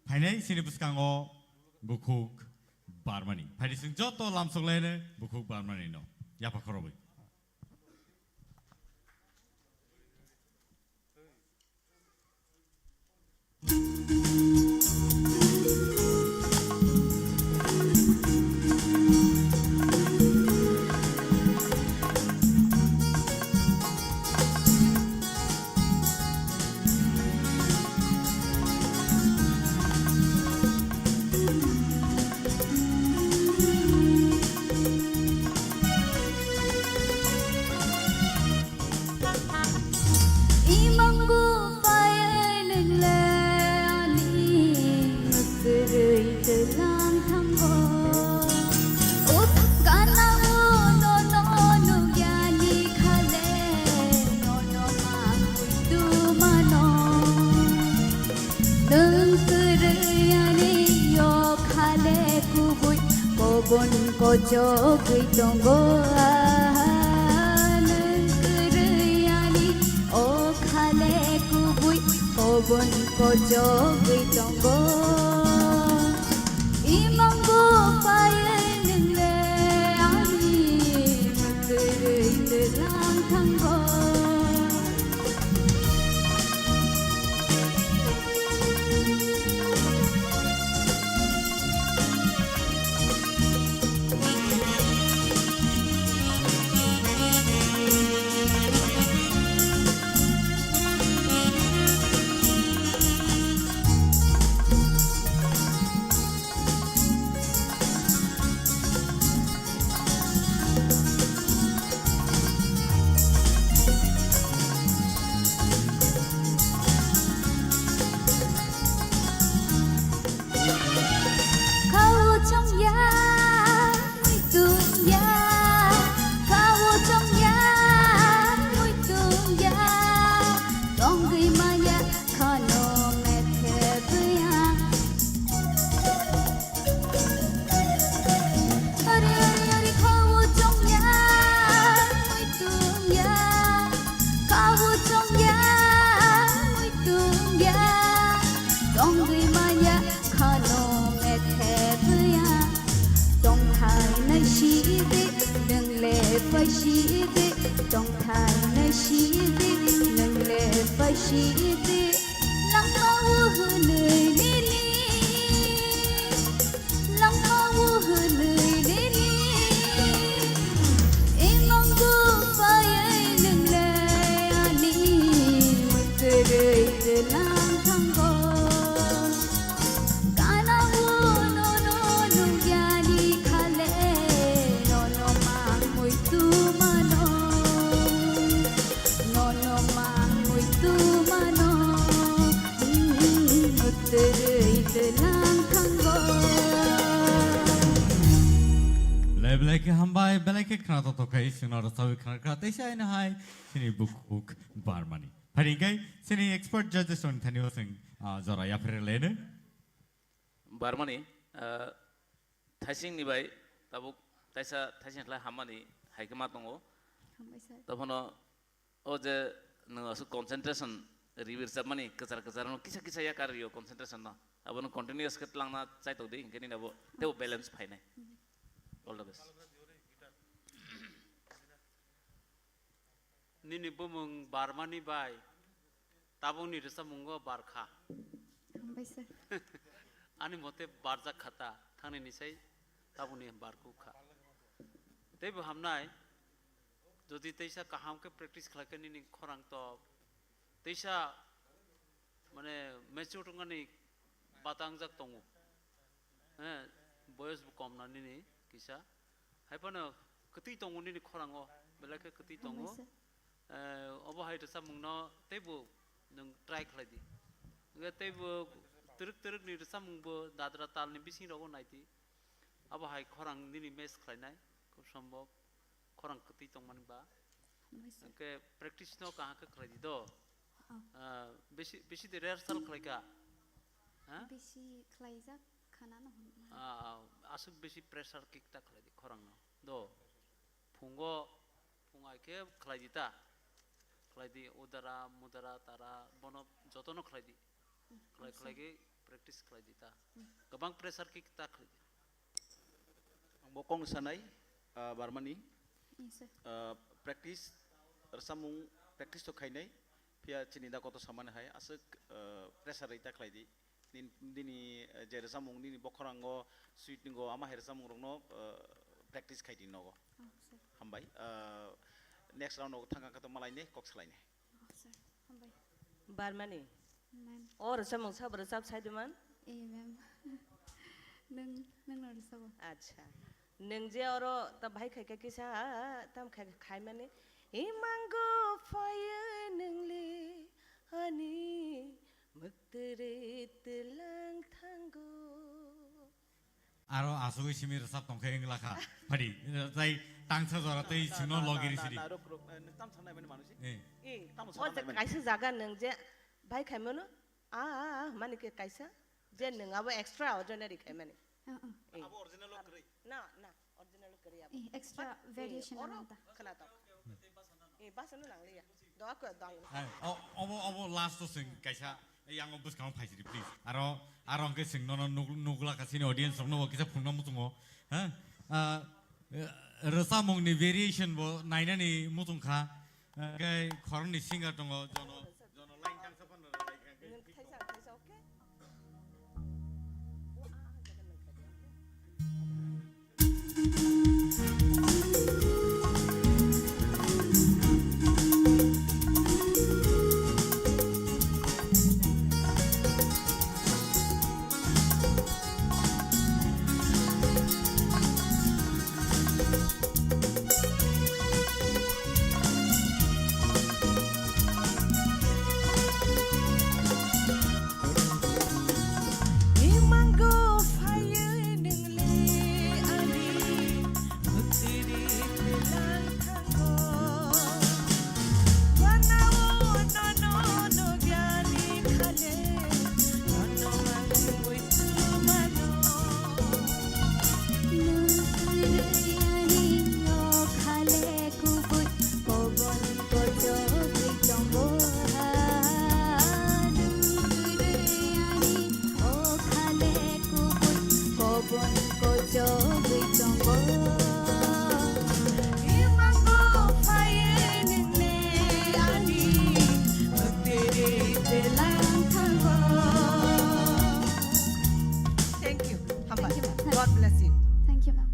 phainai chini bwskango Bukhuk Barmani. Phaidi chwng joto lamsok laino Bukhuk Barmani no yapha khorobwi. Imang bo payai nwngle ani mwkwrwi twlang thango. O gana o nono nukyani khale nono ma kuitu mano. Nwng kwrwi ani o khale kubui kobon kochogwi tongo. Aha, nwng kwrwi ani o khale kubui kobon kochogwi tongo. Imang bo payai nwngle ani mwkwrwi twlang thango. Tongthai nai sidi, nang le pai sidi, langma o hwnwi nini, langma o hwnwi nini. Imang bo paiwi nang le ani, mwtwrwi tlang thango. Kana o nono nungyani khale, nono mang muitu mano, nono mang muitu mano, mm, mutrui tlang thango. Le belai khe hambai, belai khe khna to to khai, sino rasa wi khna khna, teisa ino hai, sini bukuk barmani. Phari hingkai, sini expert judges on thani waseng, ah, jora yapher lene. Barmani, ah, thaising ni bai, tabuk taisa thaising khlai hammani hai khe ma tongo. Hambai sir. Tophono o je nwng aswk concentration ribir chapmani kwchar kwchar no kisa kisa yakar rio concentration no. Abono continuous khe tlangna chaitok di, hinkhe nini abo tebo balance phainai. All the best. Nini bumung barmani bai, tabukni rwchapmungo barkha. Hambai sir. Ani mote barjak khata, thangni nisai tabukni barkuk kha. Teibo hamnai, jodi teisa kaham khe practice khlaikhe nini khorang tok, teisa mane mature wngmani batangjak tongo. He, boyos bo kom na nini kisa. Hai phano kwtwi tongo nini khorango, belai khe kwtwi tongo. Hambai sir. Eh, obo hai rwchapmungno teibo nwng try khlai di. Hwnkhe teibo twrwk twrwkni rwchapmungbo dadra talni bisingrogo nai di. Abo hai khorang nini match khlainai, khub sombhob. Khorang kwtwi tongmani ba. Hambai sir. Hwnkhe practice no kaham khe khlai di do. Oh. Ah, bisi, bisi de rehearsal khlai kha? Ha? Bisi khlaijak khana no hwn. Ah, ah, aswk bisi pressure kick ta khlai di khorang no. Do. Phungo, phung ai khe khlai di ta. Khlai di udara, mudara, tara, bono joto no khlai di. Khlai, khlai khe practice khlai di ta. Hmm. Kwbang pressure kick ta khlai di. Ang bo kong sanai, ah, Barmani. Yes, sir. Ah, practice, rwchapmung practice to khainai, phiya chini da koto samani hai, aswk, ah, pressure rwi ta khlai di. Nin-, nini, eh, je rwchapmung nini bokhorango sweet ningo, ama hai rwchapmung rokno, ah, practice khai di nogo. Oh, sir. Hambai. Ah, next round o thangkha khe to malainai, kok salainai. Oh, sir. Hambai. Barmani. Ma'am. O rwchapmung sabo rwchap sai de man? Eh, ma'am. Nwng, nwng no rwchabo. Acha. Nwng je oro ta bahai khai kha kisa, tam khai, khai mani. Imango phaio nwng le ani mwktwrwi tlang thango. Aro asugwi simi rwchap tongkhe wngla kha. Phadi, tai tangsa jora tei sino logi risi di. Na, na, ruk, ruk, eh, tam sanai mani manusi. Eh. Eh, tam o je sanai mani. Kaisa jaga nwng je bai khaimano, a, a, a, mani khe kaisa, je nwng abo extra ordinary khaimani. Ah, ah. Eh. Abo original o kwrwi. Na, na, original kwrwi abo. Eh, extra variation oro ano ta. Khna tong. Eh, basa no nang liya. Doa ko dang. Hai, o-, obo, obo last o swng kaisa, yang o bwskango phaisidi, please. Aro, aro hwnkhe swng nono nuk-, nukla kha chini audience rokno bo kisa phunukna muchungo. Ha? Ah, eh, rwchapmungni variation bo nainani muchung kha. Hwnkhe khoroknwi singer tongo, jono, jono line tangsa phano rwlai kha. Nwng thaisa, thaisa, okay? Imango phaiwi nwngle ani mwktwiri tlang thango. Wanao nono nogyani khale, nono mangwi tumano. Nukhriyani o khale kubui kobon kochogwi tongo ha. Nukhriyani o khale kubui kobon kochogwi tongo. Imango phaiwi God bless you. Thank you, ma'am.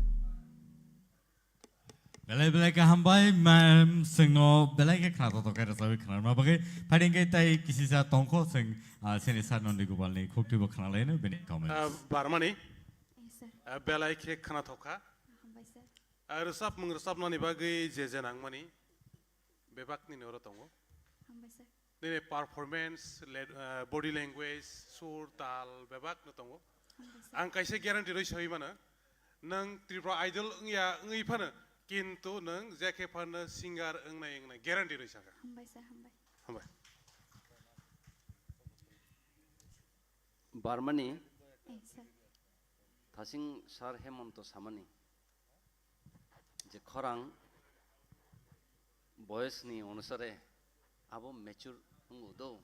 Belai belai khe hambai, ma'am, chwngno belai khe khna totok khe rwchapwi khnarma bagwi. Phaidi hwnkhe tai kisisa tongkho chwng, ah, sini sir Nandi Gopalni khuktibo khnalaino bini comment. Ah, Barmani, yes, sir. Ah, belai khe khna thokha. Hambai, sir. Ah, rwchapmung rwchapnani bagwi je je nangmani bebakni oro tongo. Hambai, sir. Nini performance, le-, ah, body language, sur, tal, bebak no tongo. Hambai, sir. Ang kaisa guarantee rwi sawi mano, nwng Tripura Idol wngya wngwi phano, kintu nwng jekhe phano singer wngnai wngnai guarantee rwi sakha. Hambai, sir, hambai. Hambai. Barmani, eh, sir. Thasing sir Hemonto samani. Je khorang boyos ni onusare abo mature wngo do.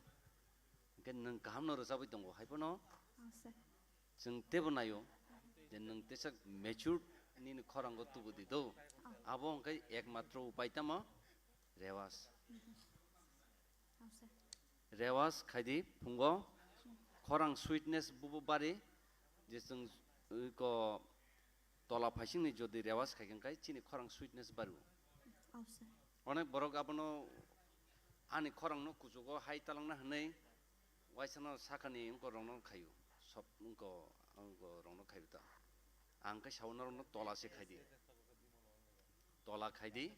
Hwnkhe nwng kaham no rwchabwi tongo, hai phano oh, sir. Chwng teibo naio je nwng teisa mature nini khorango tubudi do. Oh. Abo hwnkhe ekmatro upai tamo rewas. Mhm. Oh, sir. Rewas khaidi phungo khorang sweetness bubo bari je chwng, uh, ko tola phaisingni jodi rewas khaikhe chini khorang sweetness bario. Oh, sir. Onek borok abono ani khorangno kuchugo hai talangna hwnwi waisano sakani wngkorokno khaio, sob wngko, wngkorokno khaio ta. Ang khe sao norokno tola se khaidi. Tola khaidi,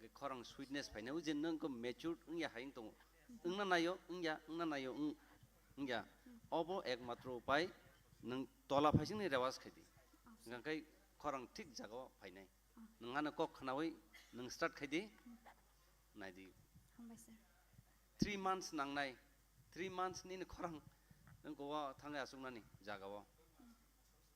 ge khorang sweetness phainai, o je nwng khe matured wngya hai wng tongo. Wngna naio, wngya, wngna naio, wng-, wngya. Obo ekmatro upai, nwng tola phaisingni rewas khaidi. Hwnkhe khorang thik jagao phainai. Nwng ano kok khnaui nwng start khaidi, naidi. Hambai, sir. Three months nangnai, three months nini khorang nwng kowa thangwi aswknani jagao.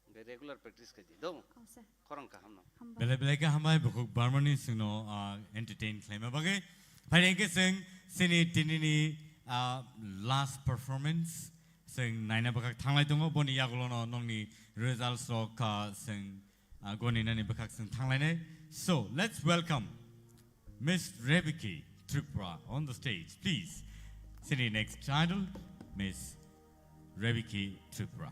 Hwnkhe regular practice khaidi do. Oh, sir. Khorang kaham no. Hambai. Belai belai khe hambai bukhuk Barmani chwngno, ah, entertain khlaima bagwi. Phaidi hwnkhe chwng chini tinini, ah, last performance chwng naina bwkhak thanglai tongo. Boni yagulono nongni results rok, ah, chwng, ah, goni nani bwkhak chwng thanglainai. So, let's welcome Miss Rebeki Tripura on the stage, please. Chini next idol, Miss Rebeki Tripura.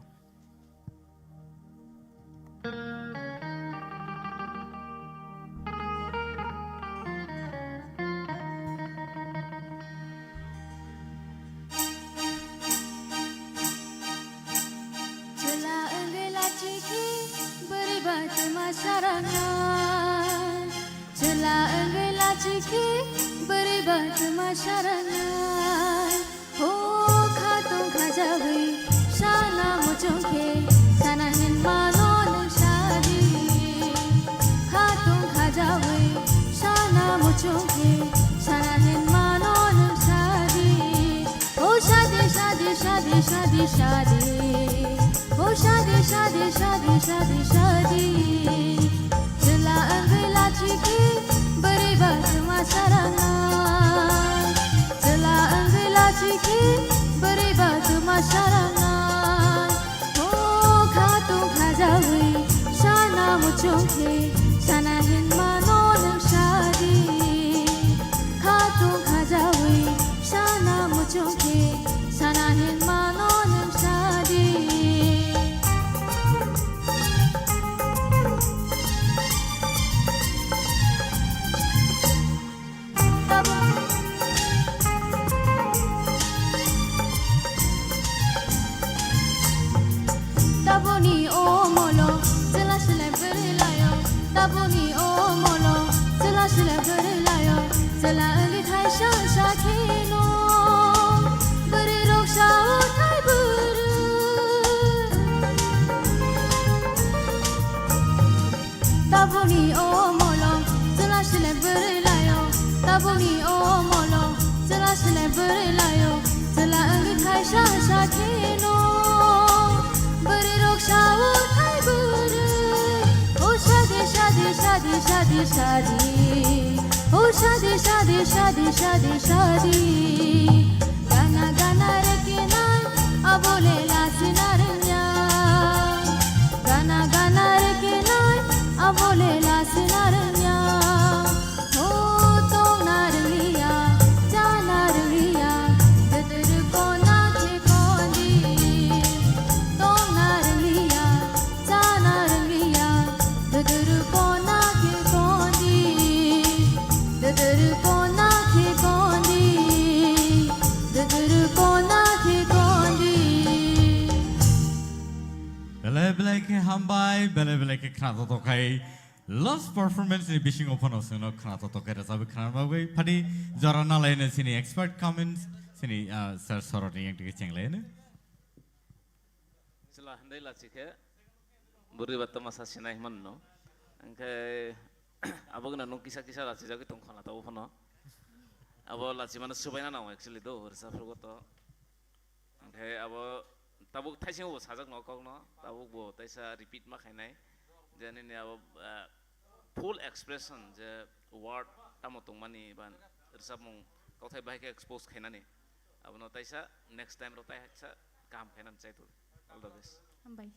Chwla wngwi lachiki bwrwi ba twma sarangna. Chwla wngwi lachiki bwrwi ba twma sarangna. O khatung khajawi sana muchung khe sana hinma no nwng sadi. Khatung khajawi sana muchung khe sana hinma no nwng sadi. O sadi, sadi, sadi, sadi, sadi. O sadi, sadi, sadi, sadi, sadi. Chwla wngwi lachiki bwrwi ba twma sarangna. Chwla wngwi lachiki bwrwi ba twma sarangna. O khatung khajawi sana muchung khe sana hinma no nwng sadi. Khatung khajawi sana muchung khe sana hinma no nwng sadi. Tabuk. Tabukni omolo chwla swlai bwrwi laio. Tabukni omolo chwla swlai bwrwi laio. Chwla wngwi thaisa sakhino bwrwi rok sao thai bwrwi. Tabukni omolo chwla swlai bwrwi laio. Tabukni omolo chwla swlai bwrwi laio. Chwla wngwi thaisa sakhino bwrwi rok sao thai bwrwi. O sadi, sadi, sadi, sadi, sadi. O sadi, sadi, sadi, sadi, sadi. Gana gana rekinai abole lasina rwngya. Gana gana rekinai abole lasina rwngya. O tongna rwngya, chana rwngya, dwdwrw kona khe kondi. Tongna rwngya, chana Belai belai khe hambai, belai belai khe khna totok khai. Last performance ni bisingo phano chwngno khna totok khai rwchapwi khna bagwi phadi jora nalaino chini expert comments chini, ah, sir Sorot ni yang tike chenglaino. Chwla handai lachi khe bwrwi ba tama sa sinai manno. Hwnkhe abo gana nung kisa kisa lachi jagwi tong khana tabo phano. Abo lachi mano subaina nango actually do, rwchaphugo to. Hwnkhe abo tabuk thaisingo bo sajak no kokno, tabuk bo taisa repeat ma khainai. Je nini abo, ah, full expression je word tamo tongmani ba rwchapmung kokthai bahai khe expose khainani. Abono taisa next time ro taisa kaham khainani chaitu. All the best. Hambai.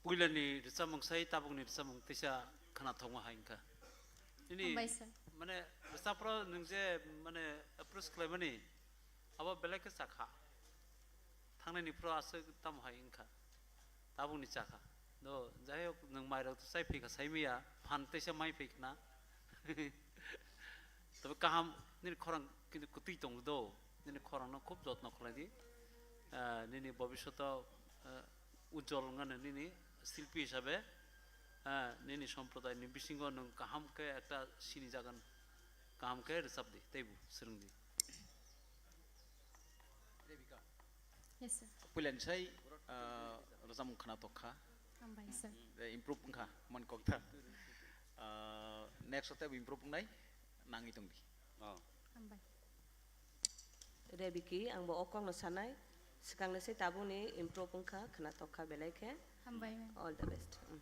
Puilani rwchapmung sai tabukni rwchapmung teisa khwnathokma hai wngkha. Nini Hambai, sir. Mane rwchapro nwng je mane approach khlaimani abo belai khe chakha. Thangnani phro aswk tamo hai wngkha. Tabukni chakha. Do, jai hok nwng mairok to chai phaikha saimaya, phan teisa mai phaikhna. Tobe kaham nini khorang kintu kwtwi tongo do. Nini khorangno khub jotno khlai di. Ah, nini bobishoto, ah, ujjol wngmano nini silpi hisabe, ah, nini somprodayni bisingo nwng kaham khe ekta sini jagan kaham khe rwchap di, teibo swrwng di. Yes, sir. Puilani sai, ah, rwchapmung khwnatok kha. Hambai, sir. Eh, improve wngkha, man kok tha. Ah, next o teibo improve wngnai, nangwi tong di. Oh. Hambai. Rebiki, ang bo o kokno sanai. Swkangni se tabukni improve wngkha, khwnatok kha belai khe. Hambai, ma'am. All the best. Mm.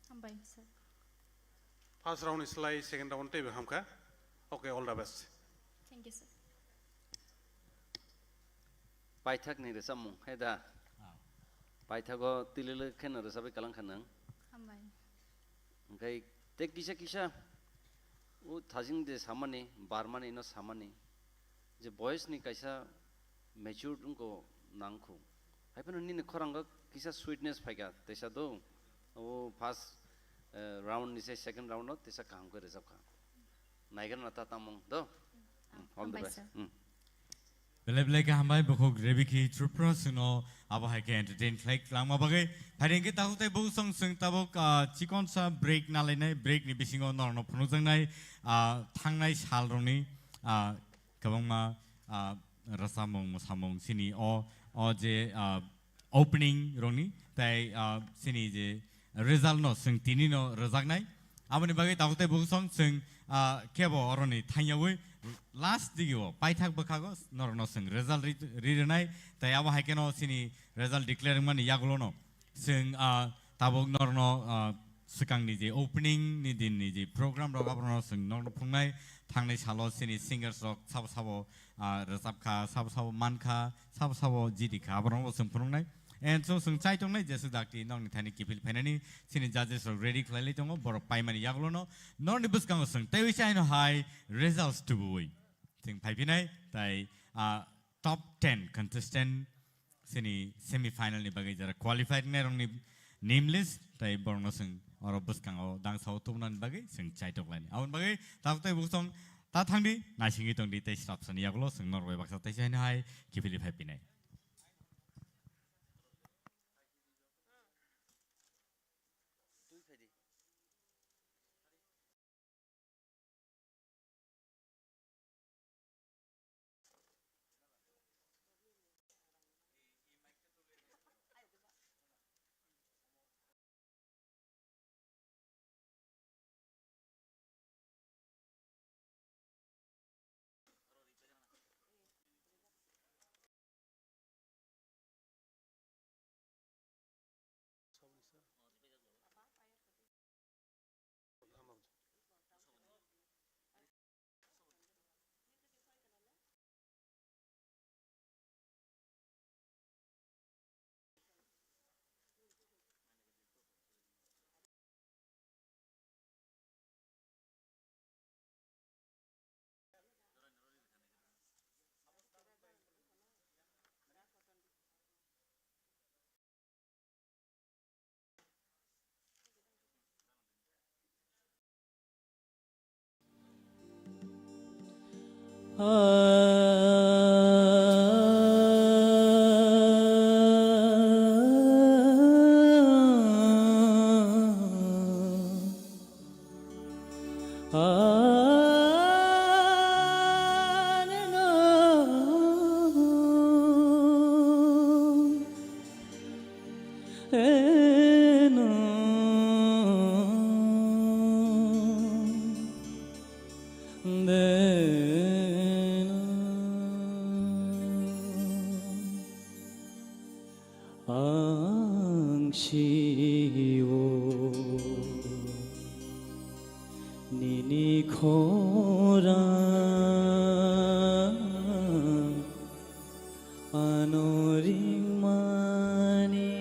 Hambai, sir. First round ni slai second round teibo hamkha. Okay, all the best. Thank you, sir. Paithak ni rwchapmung, he da? Ah. Paithago tilili kheno rwchapwi kalang kha nwng. Hambai. Hwnkhe tei kisa kisa o thajing de samani, barmani no samani, je voice ni kaisa matured wngkha nangkhu. Hai phano nini khorango kisa sweetness phaikha, teisa do. O first, eh, round ni se second round no teisa kaham khe rwchapkha. Naigra na ta tamung do. Hmm, all the Hambai, best. Sir. Hmm. Belai belai khe hambai, bukhuk Rebiki Tripura chwngno abo hai khe entertain khlai langma bagwi. Phaidi hwnkhe tabuk tei bukhuk song chwng tabuk, ah, chikonsa break nalainai, break ni bisingo norokno phunukjaknai, ah, thangnai salrokni, ah, kwbangma, ah, rwchapmung mwsamung chini o, o je, ah, opening rokni tei, ah, chini je result no chwng tini no rwjaknai. Aboni bagwi tabuk tei bukhuk song chwng, ah, kebo oroni thangyawi last digio paithak bwkhago norokno chwng result ri, ri rwnai tei abo hai kheno chini result declare wngmani yagulono chwng, ah, tabuk norokno, ah, swkangni je opening ni din ni je program rok abono chwng norokno phunuknai. Thangnai salo chini singers rok sabo sabo, ah, rwchapkha, sabo sabo mankha, sabo sabo jidikha, abono bo chwng phunuknai. And so chwng chai tongnai Jesu dakti nokni thani kiphil phainani chini judges rok ready khlailai tongo, borok paimani yagulono norokni bwskango chwng teiwi chaino hai results tubuwi chwng phaiphinai. Tai, ah, top ten contestant chini semi final ni bagwi jara qualified wngnai rokni name list tai borokno chwng oro bwskango dangsao tubunani bagwi chwng chaitok laini. Aboni bagwi tabuk tei bukhuk song ta thangdi, naisingwi tongdi tei srapsani yagulo chwng norok bai baksa teisa hino hai kiphilwi phaiphinai. Ang sio nini khorang ano ringmani.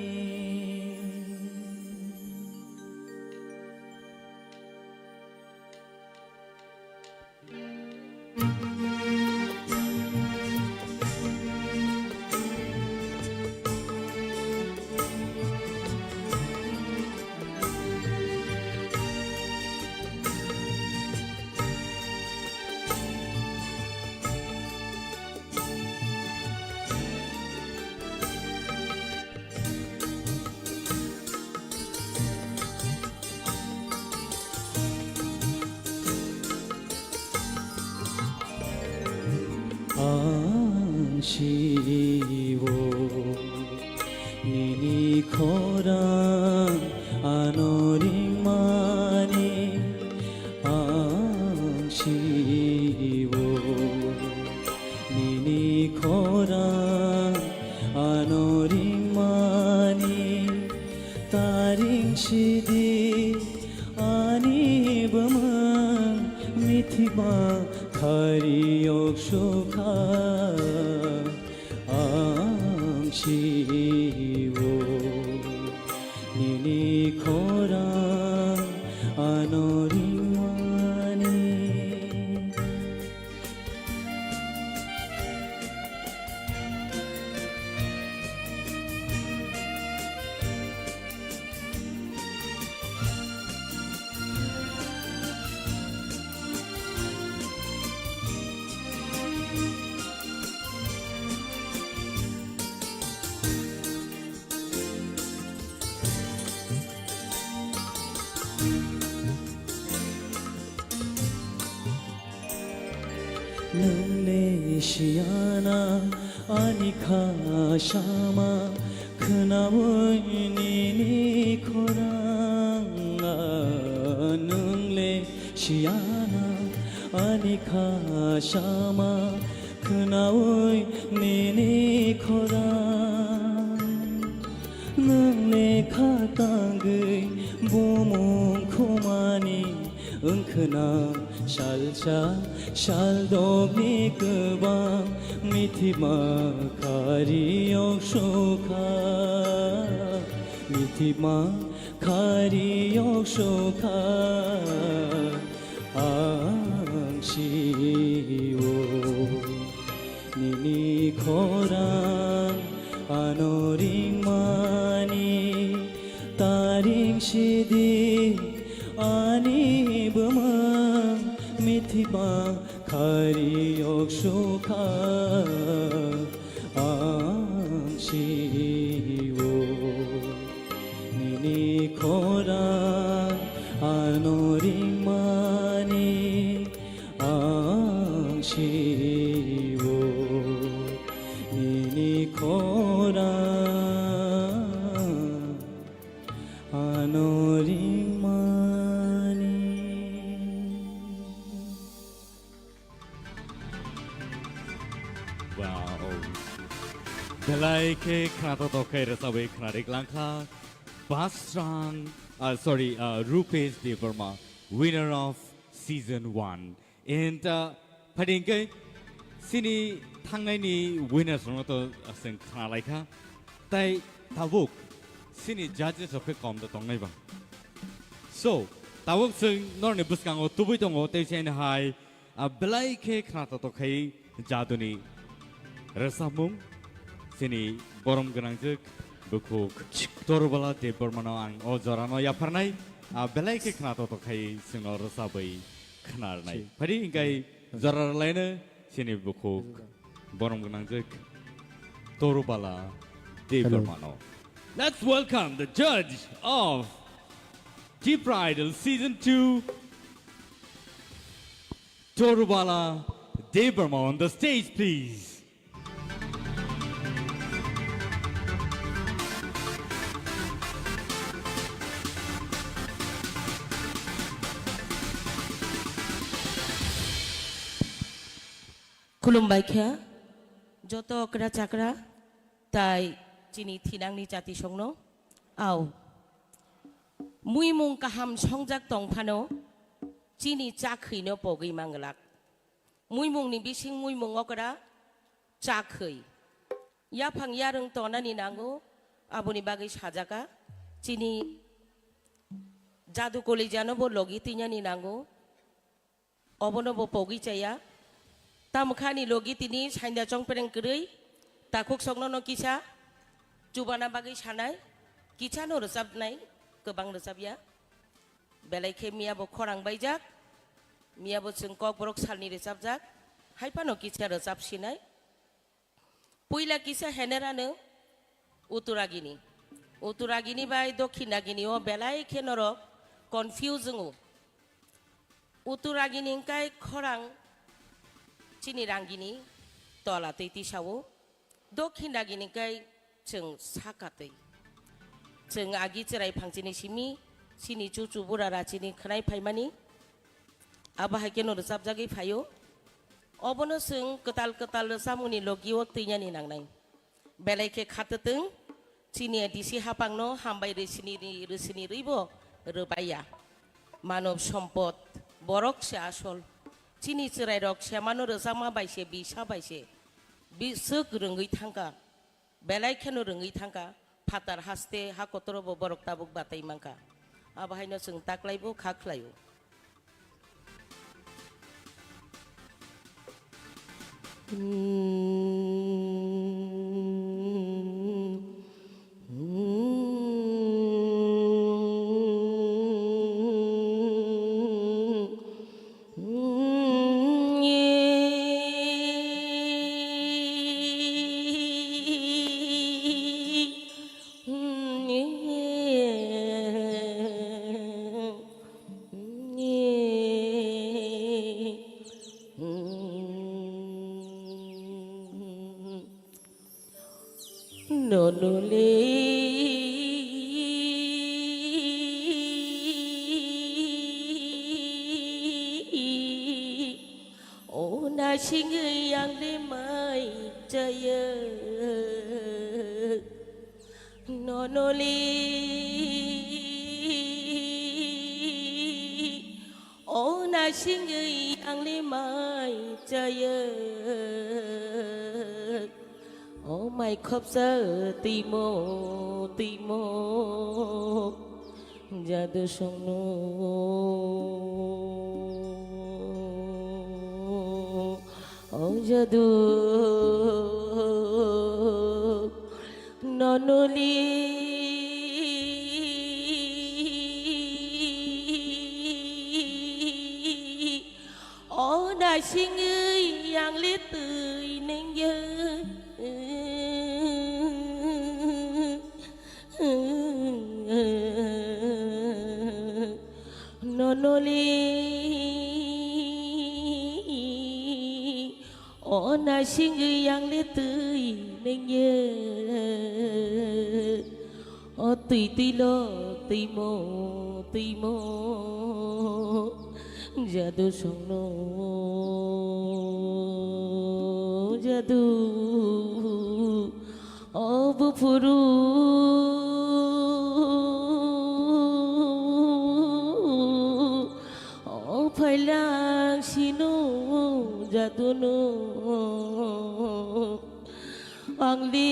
Ang sio nini khorang ano ringmani. Ang sio nini khorang ano ringmani. Taring sidi ani bwmwng mithima khari yok sukha. Ang sio nini khorang ano ringmani. Nwng le siyana ani kha sama khwnaui nini khorang. Nwng le siyana ani kha sama khwnaui nini khorang. Nwng le kha tangwi bumung khumani wngkhwna salsa saldokni kwbang mithima khari yok sukha. Mithima khari yok sukha. Ang sio nini khorang ano ringmani. Taring sidi ani bwmwng mithima khari yok sukha. Ang sio nini khorang ano ringmani. Ang sio nini khorang ano ringmani. Wow. Belai khe khnathok khe rwchabwi khnarik langkha. Basrang, uh, sorry, uh, Rupesh Debbarma, winner of season one. And, uh, phaidi hwnkhe chini thangnaini winners rokno to chwng khna laikha. Tai tabuk chini judges rok khe kom da tongnai ba. So, tabuk chwng norokni bwskango tubui tongo, tei chini hai, ah, belai khe khna totok khai jaduni rwchapmung chini borom gwnangjwk bukhuk Torbala Debbarmano ang o jorano yapharnai, ah, belai khe khna totok khai chwngno rwchabwi khna rwnai. Phaidi hwnkhe jora rwlaino Chini bukhuk borom gwnangjak Torubala Debbarmano. Let's welcome the judge of Tipra Idol Season two, Torubala Debbarma on the stage, please. Khulumbai kha joto okra chakra tai chini thinangni chati songno. Au. Muimung kaham songjak tong phano chini chakhwino pogwi manglak. Muimungni bising muimung okra chakhwi. Yaphang yarwng tonani nango, aboni bagwi sajaka. Chini jadu kolejano bo logi twinani nango. Obono bo pogwi chaya. Tamokha ani logi tini sainda chongpereng kwrwi, takhuk sokno no kisa chubana bagwi sanai, kisano rwchapnai, kwbang rwchapya. Belai khe miya bo khorang baijak, miya bo chwng Kokborok salni rwchapjak, hai phano kisa rwchap sinai. Puila kisa henerano Uttaragini. Uttaragini bai Dokhinagini o belai khe norok confuse wngo. Uttaragini hwnkhe khorang chini rangini tola twi tisao. Dokhinagini hwnkhe chwng saka twi. Chwng agi chwrai phangchini simi chini chuchu bura rachini khwnai phaimani. Abo hai kheno rwchapjagwi phaio. Obono chwng kwtal kwtal rwchapmungni logi o twinani nangnai. Belai khe khatwtwng, chini A D C hapangno hambai rwsini ri-, rwsini rwibo rwbaiya. Manob sompod, borok se asol. Chini chwrairok semano rwchapma bai se, bisa bai se. Biswk rwngwi thangkha. Belai kheno rwngwi thangkha, phatar haste ha kotoro bo borok tabuk batai mankha. Abo haino chwng taklaibo kha khlaio. Nonole, o nasingwi ang le mai chaya. Nonole, o nasingwi ang le mai chaya. O mai khopsa timo, timo, jadu songno. O jadu, nonoli. O nasingwi ang le twi nengya. Nonoli. O nasingwi ang le twi nengya. O twi twi lo twimo, twimo, jadu songno, jadu, o buphuru, o phailang sino, jadu no. Ang li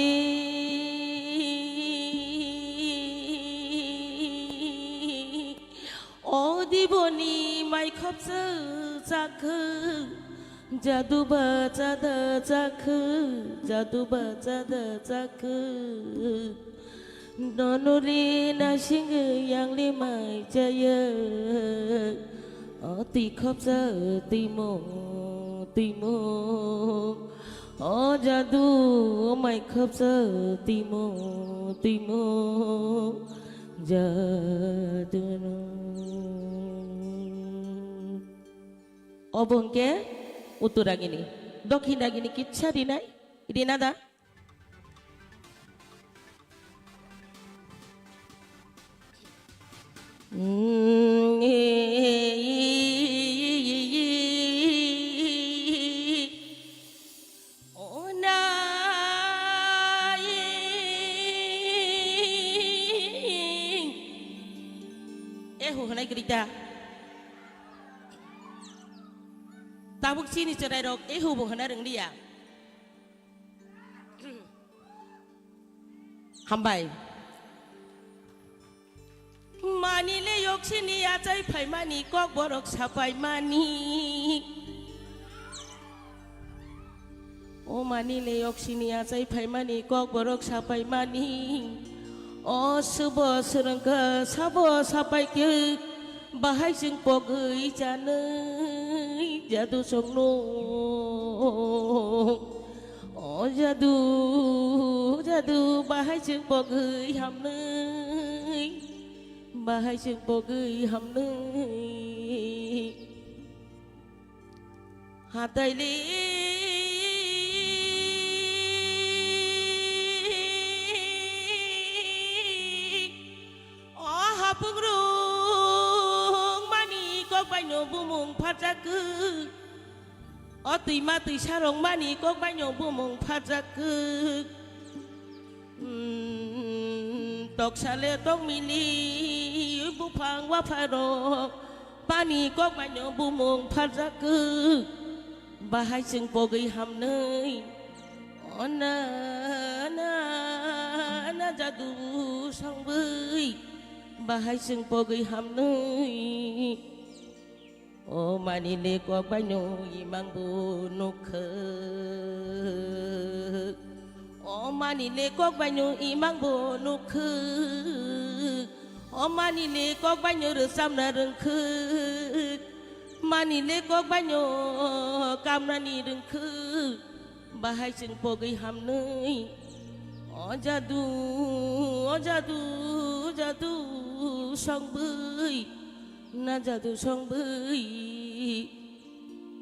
o diboni mai khopsa chakhu, jadu ba chada chakhu, jadu ba chada chakhu. Nonoli nasingwi ang li mai chaya, o twi khopsa twi mo Twimung, o jadu, o mai khapsa twimung, twimung, jadu no. Obo hwnkhe Uttaragini, Dokhinagini kitsa rinai, rina da? Ehu hwnai kwrwi ta. Tabuk chini chwrairok ehu bo hwna rwngliya. Hambai. Mani le yoksini achai phaimani kokborok sapaimani. O mani le yoksini achai phaimani kokborok sapaimani. O subo swrwngkha sabo sapaikhe bahai chwng pogwi chanwi jadu songno. O jadu, jadu, bahai chwng pogwi hamnwi, bahai chwng pogwi hamnwi. Hatai le o hapungrung mani kok baino bumung pharjak khe. O twima twisa rwngmani kok baino bumung pharjak khe. Hmm, toksa le tongmili buphang wapharok pani kok baino bumung pharjak khe. Bahai chwng pogwi hamnwi. O na, na, na jadu songwi. Bahai chwng pogwi hamnwi. O mani le kok baino imang bo nukhe. O mani le kok baino imang bo nukhe. O mani le kok baino rwchapna rwngkhe. Mani le kok baino kamnani rwngkhe. Bahai chwng pogwi hamnwi. O jadu, o jadu, jadu songwi. Na jadu songwi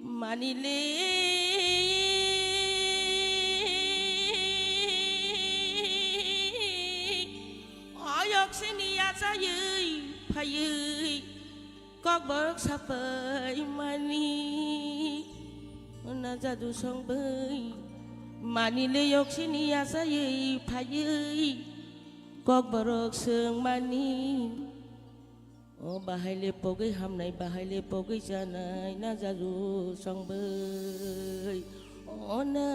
mani le. O yoksini achaiwi phaiwi kokborok sapai mani. Na jadu songwi mani le yoksini achaiwi phaiwi kokborok swng mani. O bahai le pogwi hamnai, bahai le pogwi chanai, na jadu songwi. O na,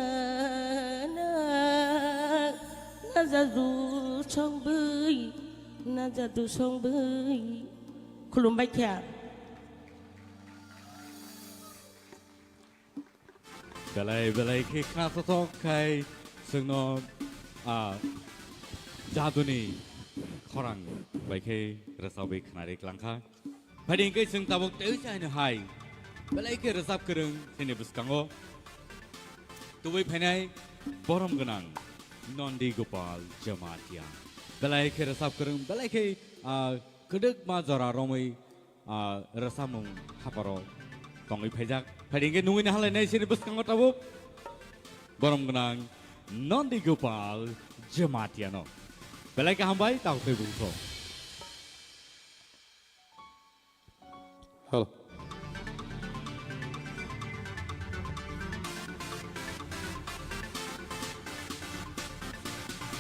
na, na jadu songwi, na jadu songwi. Khulumbai kha. Belai belai khe khnasothok khai chwngno, a, jaduni khorang bai khe rwchapwi khnari klangkha. Phaidi hwnkhe chwng tabuk tei chaino hai belai khe rwchap kwrwng chini bwskango tubui phainai borom gwnang Nondi Gopal Jamatia. Belai khe rwchap kwrwng, belai khe, a, kwdwkma jora romwi ah, rwchapmung haparo tongwi phaijak. Phaidi hwnkhe nungwi nahalainai chini bwskango tabuk borom gwnang Nondi Gopal Jamatia no. Belai khe hambai, tabuk tei bungso. Hello.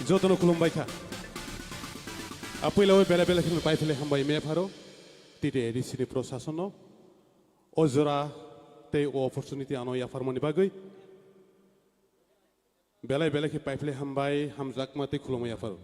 Jotono khulumbai kha. Apuila o bela bela kheno pai phele hambai me pharo. T T A D C ni prosason no. O jora tei o opportunity ano yapharmani bagwi belai belai khe paiphlai hambai, hamjakma tei khulumui yapharo.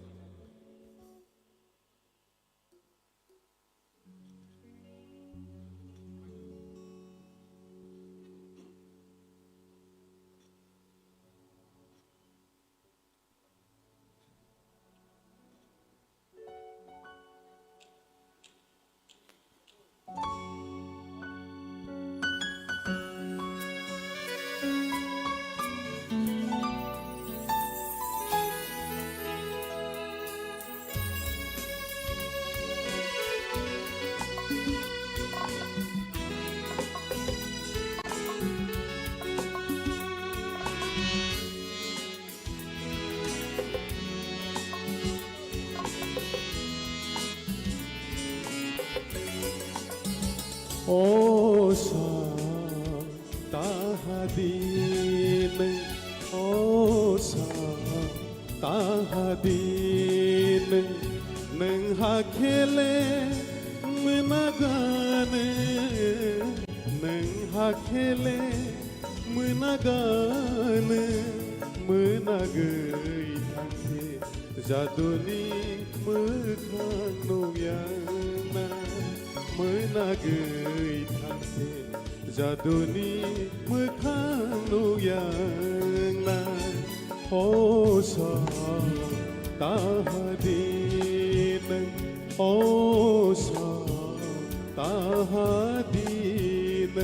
Din, o sa, taha din, nwng hakhe le mwnaganw, nwng hakhe le mwnaganw, mwnagwi thangkhe jaduni mwkhang nukya wngna, mwnagwi thangkhe jaduni mwkhang nukya wngna. O sa, taha din, o sa, taha din.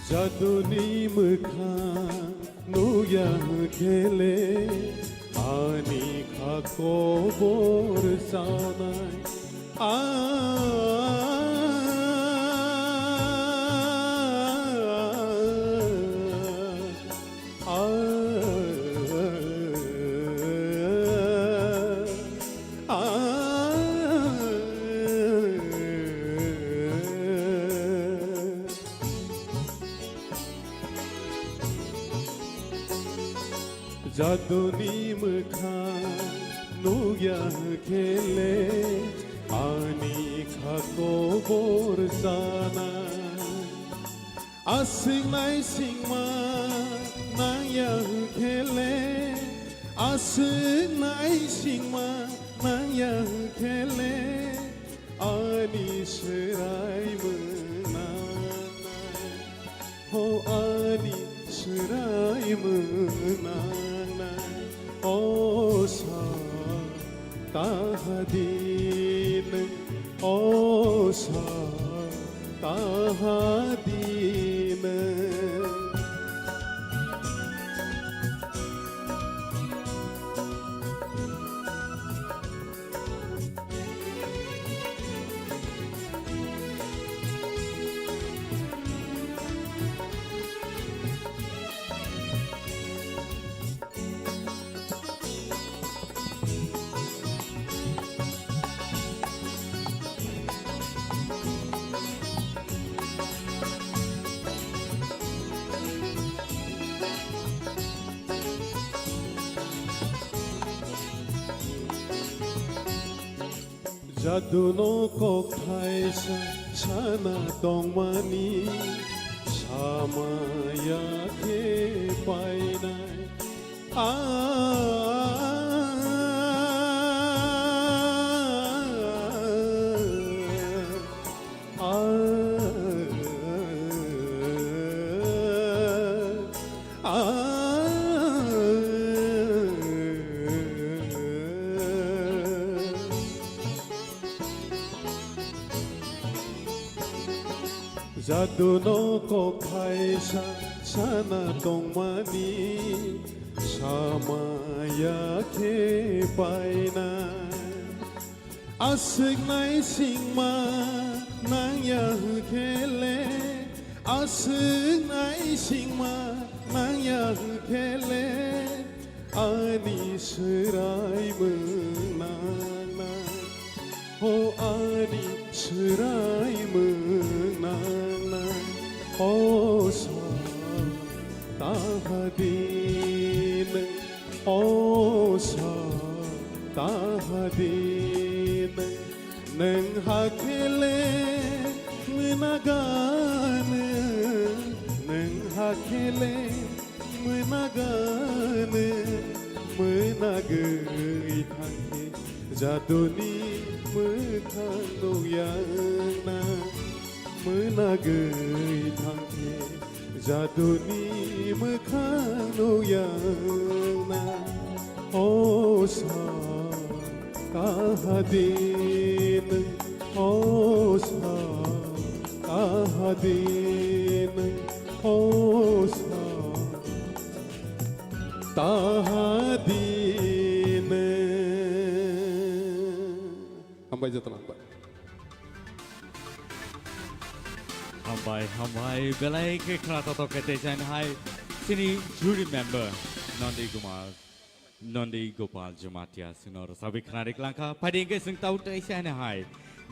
Jaduni mwkhang nukya khe le, ani kha kobor chanai. A, a, a, a. Jaduni mwkhang nukya khe le, ani kha kobor chanai. Aswk naisingma nangya khe le, aswk naisingma nangya khe le, ani swrai mwnanai. O ani swrai mwnanai, o sa taha din, o sa taha din. Jaduno kok thaisa sana tongmani, samaya khe painai. A, a, a, a. Jaduno kok thaisa sana tongmani, samaya khe painai. Aswk naisingma nangya khe le, aswk naisingma nangya khe le, ani swrai mwnanai, o ani swrai mwnanai, o sa taha din, o sa taha din. Nwng hakhe le mwnaganw, nwng hakhe le mwnaganw, mwnagwi thangkhe jaduni mwkhang nukya wngna, mwnagwi thangkhe jaduni mwkhang nukya wngna, o sa Kahadin hosa, kahadin hosa, tahadin. Hambai jotono hambai. Hambai, hambai, belai khe khna totok khe tei chai hai chini jury member Nandi Kumar. Nondi Gopal Jamatia sino rwchapwi khna rik langkha. Phaidi hwnkhe chwng tau teisa hwnwi hai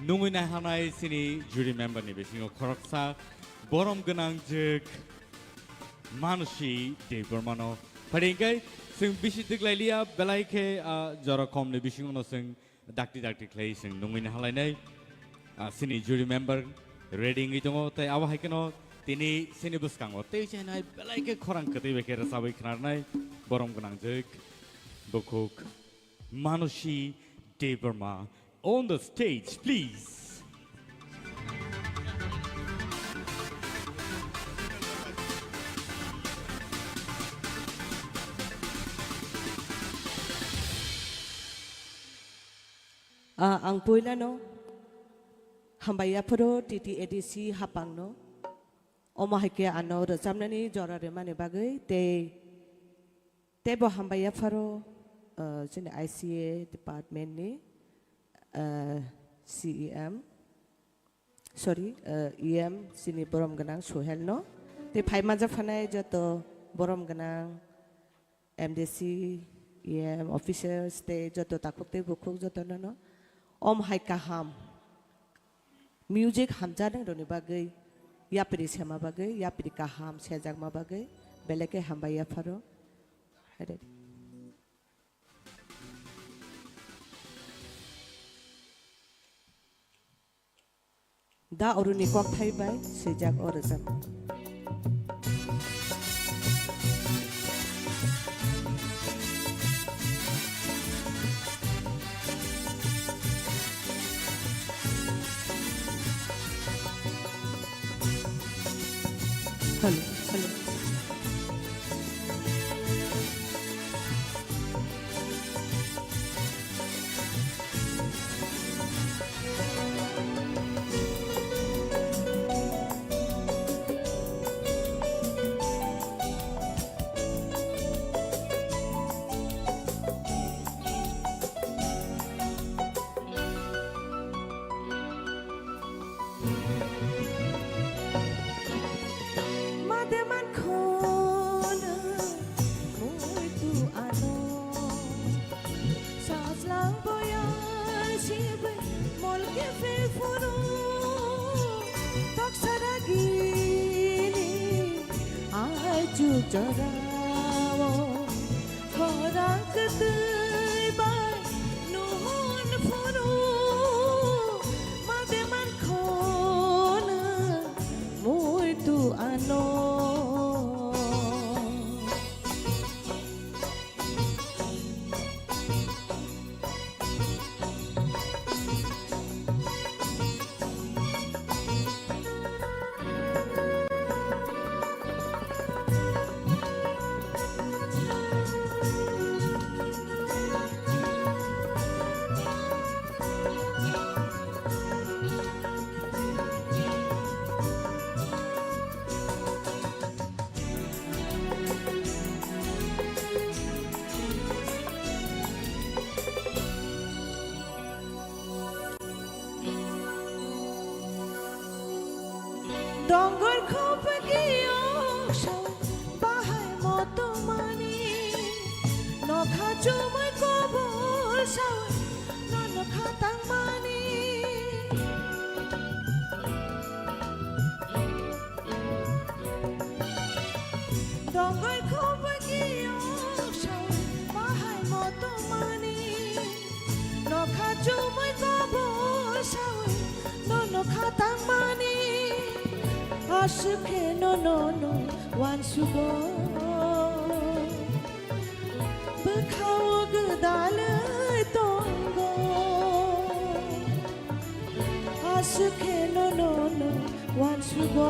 nungwi naihanai chini jury member ni bisingo khoroksa borom gwnang jwk Manusi Debbarmano. Phaidi hwnkhe chwng bisi twk lai liya, belai khe, ah, jora kom ni bisingo no chwng dakti dakti khlai chwng nungwi nahalainai. Ah, chini jury member ready wngwi tongo, tei abo hai kheno tini chini bwskango tei chainai belai khe khorang kwtwi bai khe rwchabwi khnarnai borom gwnang jwk bukhuk Manusi Debbarma on the stage, please. Ah, ang puilano hambai yapharo T T A D C hapangno. Omo hai khe ano rwchapnani jora rwmani bagwi tei, teibo hambai yapharo, ah, chini I C A department ni, ah, C E M, sorry, ah, E M chini borom gwnang Suhel no. Tei phai manjak phanai joto borom gwnang M D C, E M, officers tei joto takhuk tei bukhuk joto no no. Om hai kaham. Music hamjaknai rokni bagwi, yapri sema bagwi, yapri kaham sejakma bagwi, belai khe hambai yapharo. Hai de. Da Aruni kokthai bai swijak o rwchapmung. Hello, hello. Mate man khona muitu ano. Sajlang boya sibai molke fe phuru. Toksara gini ai chu chorao. Khorang kwtwi bai nuhun phuru mate man khona muitu ano. Dongor khopegi ongsa bahai motomani, nokha chumui kobol saui, no nokha tangmani. Dongor khopegi ongsa bahai motomani, nokha chumui kobol saui, no nokha tangmani. Aswk khe no, no, no, uansugo. Bwkhao gwdalwi tongo. Aswk khe no, no, no, uansugo.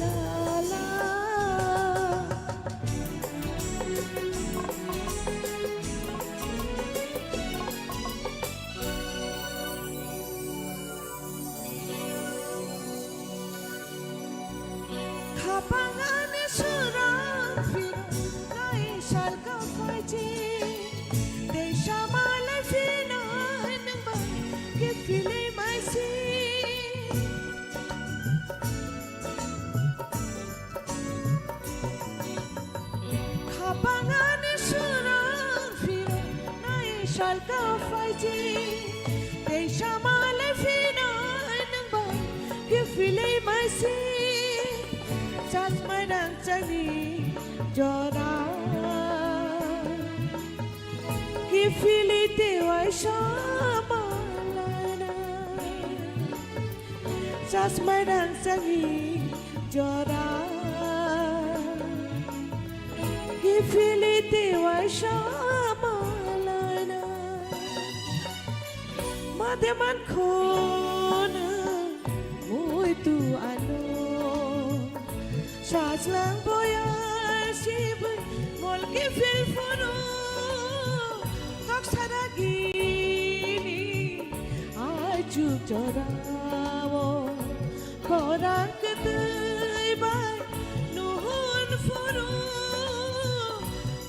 la la. Khapang ani swrang phirok nai salka phaiji. Tei samalai phina nangba kiphilwi maisi. Khapang ani swrang phirok nai salka phaiji. Tei samalai phina nangba kiphilwi maisi. Chasmai rangchakni jora kiphilwi tei waisa malana. Chasmai rangchakni jora kiphilwi tei waisa malana. Made man khona muitu ano. Sajlang boya sibui mol kiphil phuru. Tok saragini ajuk jorao. Khorang kwtwi bai nuhun phuru.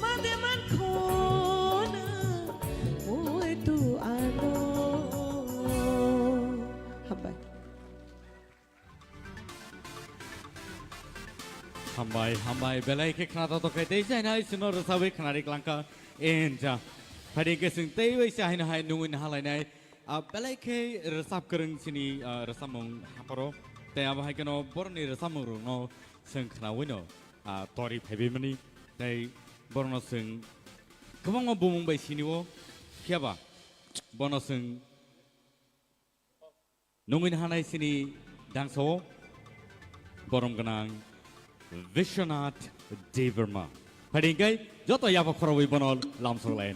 Made man khona muitu ano. Hambai. Hambai, hambai, belai khe khna tongthokkhe tei jainai chwngno rwchabwi khnari klangkha. Enja. Phaidi khe chwng tei bai se haino hai nungwi nahalainai. Ah, belai khe rwchap kwrwng chini, ah, rwchapmung hapharo. Tei abo hai kheno borokni rwchapmungrokno chwng khnawino, ah, tori phaibimani. Tei borokno chwng kwbangma bumung bai sinio. Phiyaba bono chwng nungwi nahanai chini dangsao borom gwnang Vishwanath Debbarma. Phaidi hwnkhe joto yapha khorobwi bono lamsok lai.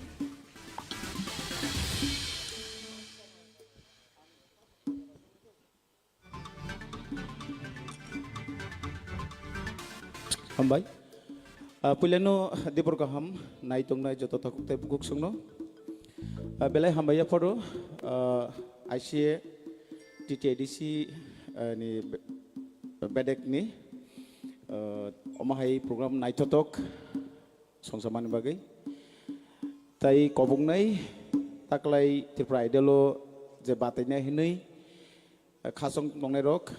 Hambai. Ah, puilano dibor kaham nai tongnai joto takhuk tei bukhuk songno. Ah, belai hambai yapharo, ah, I C A T T A D C, ah, ni be-, bedek ni, ah, omo hai program naithotok songsamani bagwi. Tai koboknai taklai Tripura Idol o je batainai hinwi, ah, khasong tongnai rok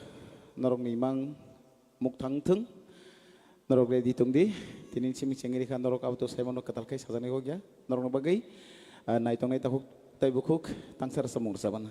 norokni imang mukthang thung, norok ready tong di. Tini simi chengri kha norok abo to saimano kwtal khai sajani hokya. Norokni bagwi, ah, naitongnai takhuk tai bukhuk tangsa rwchapmung rwchapana.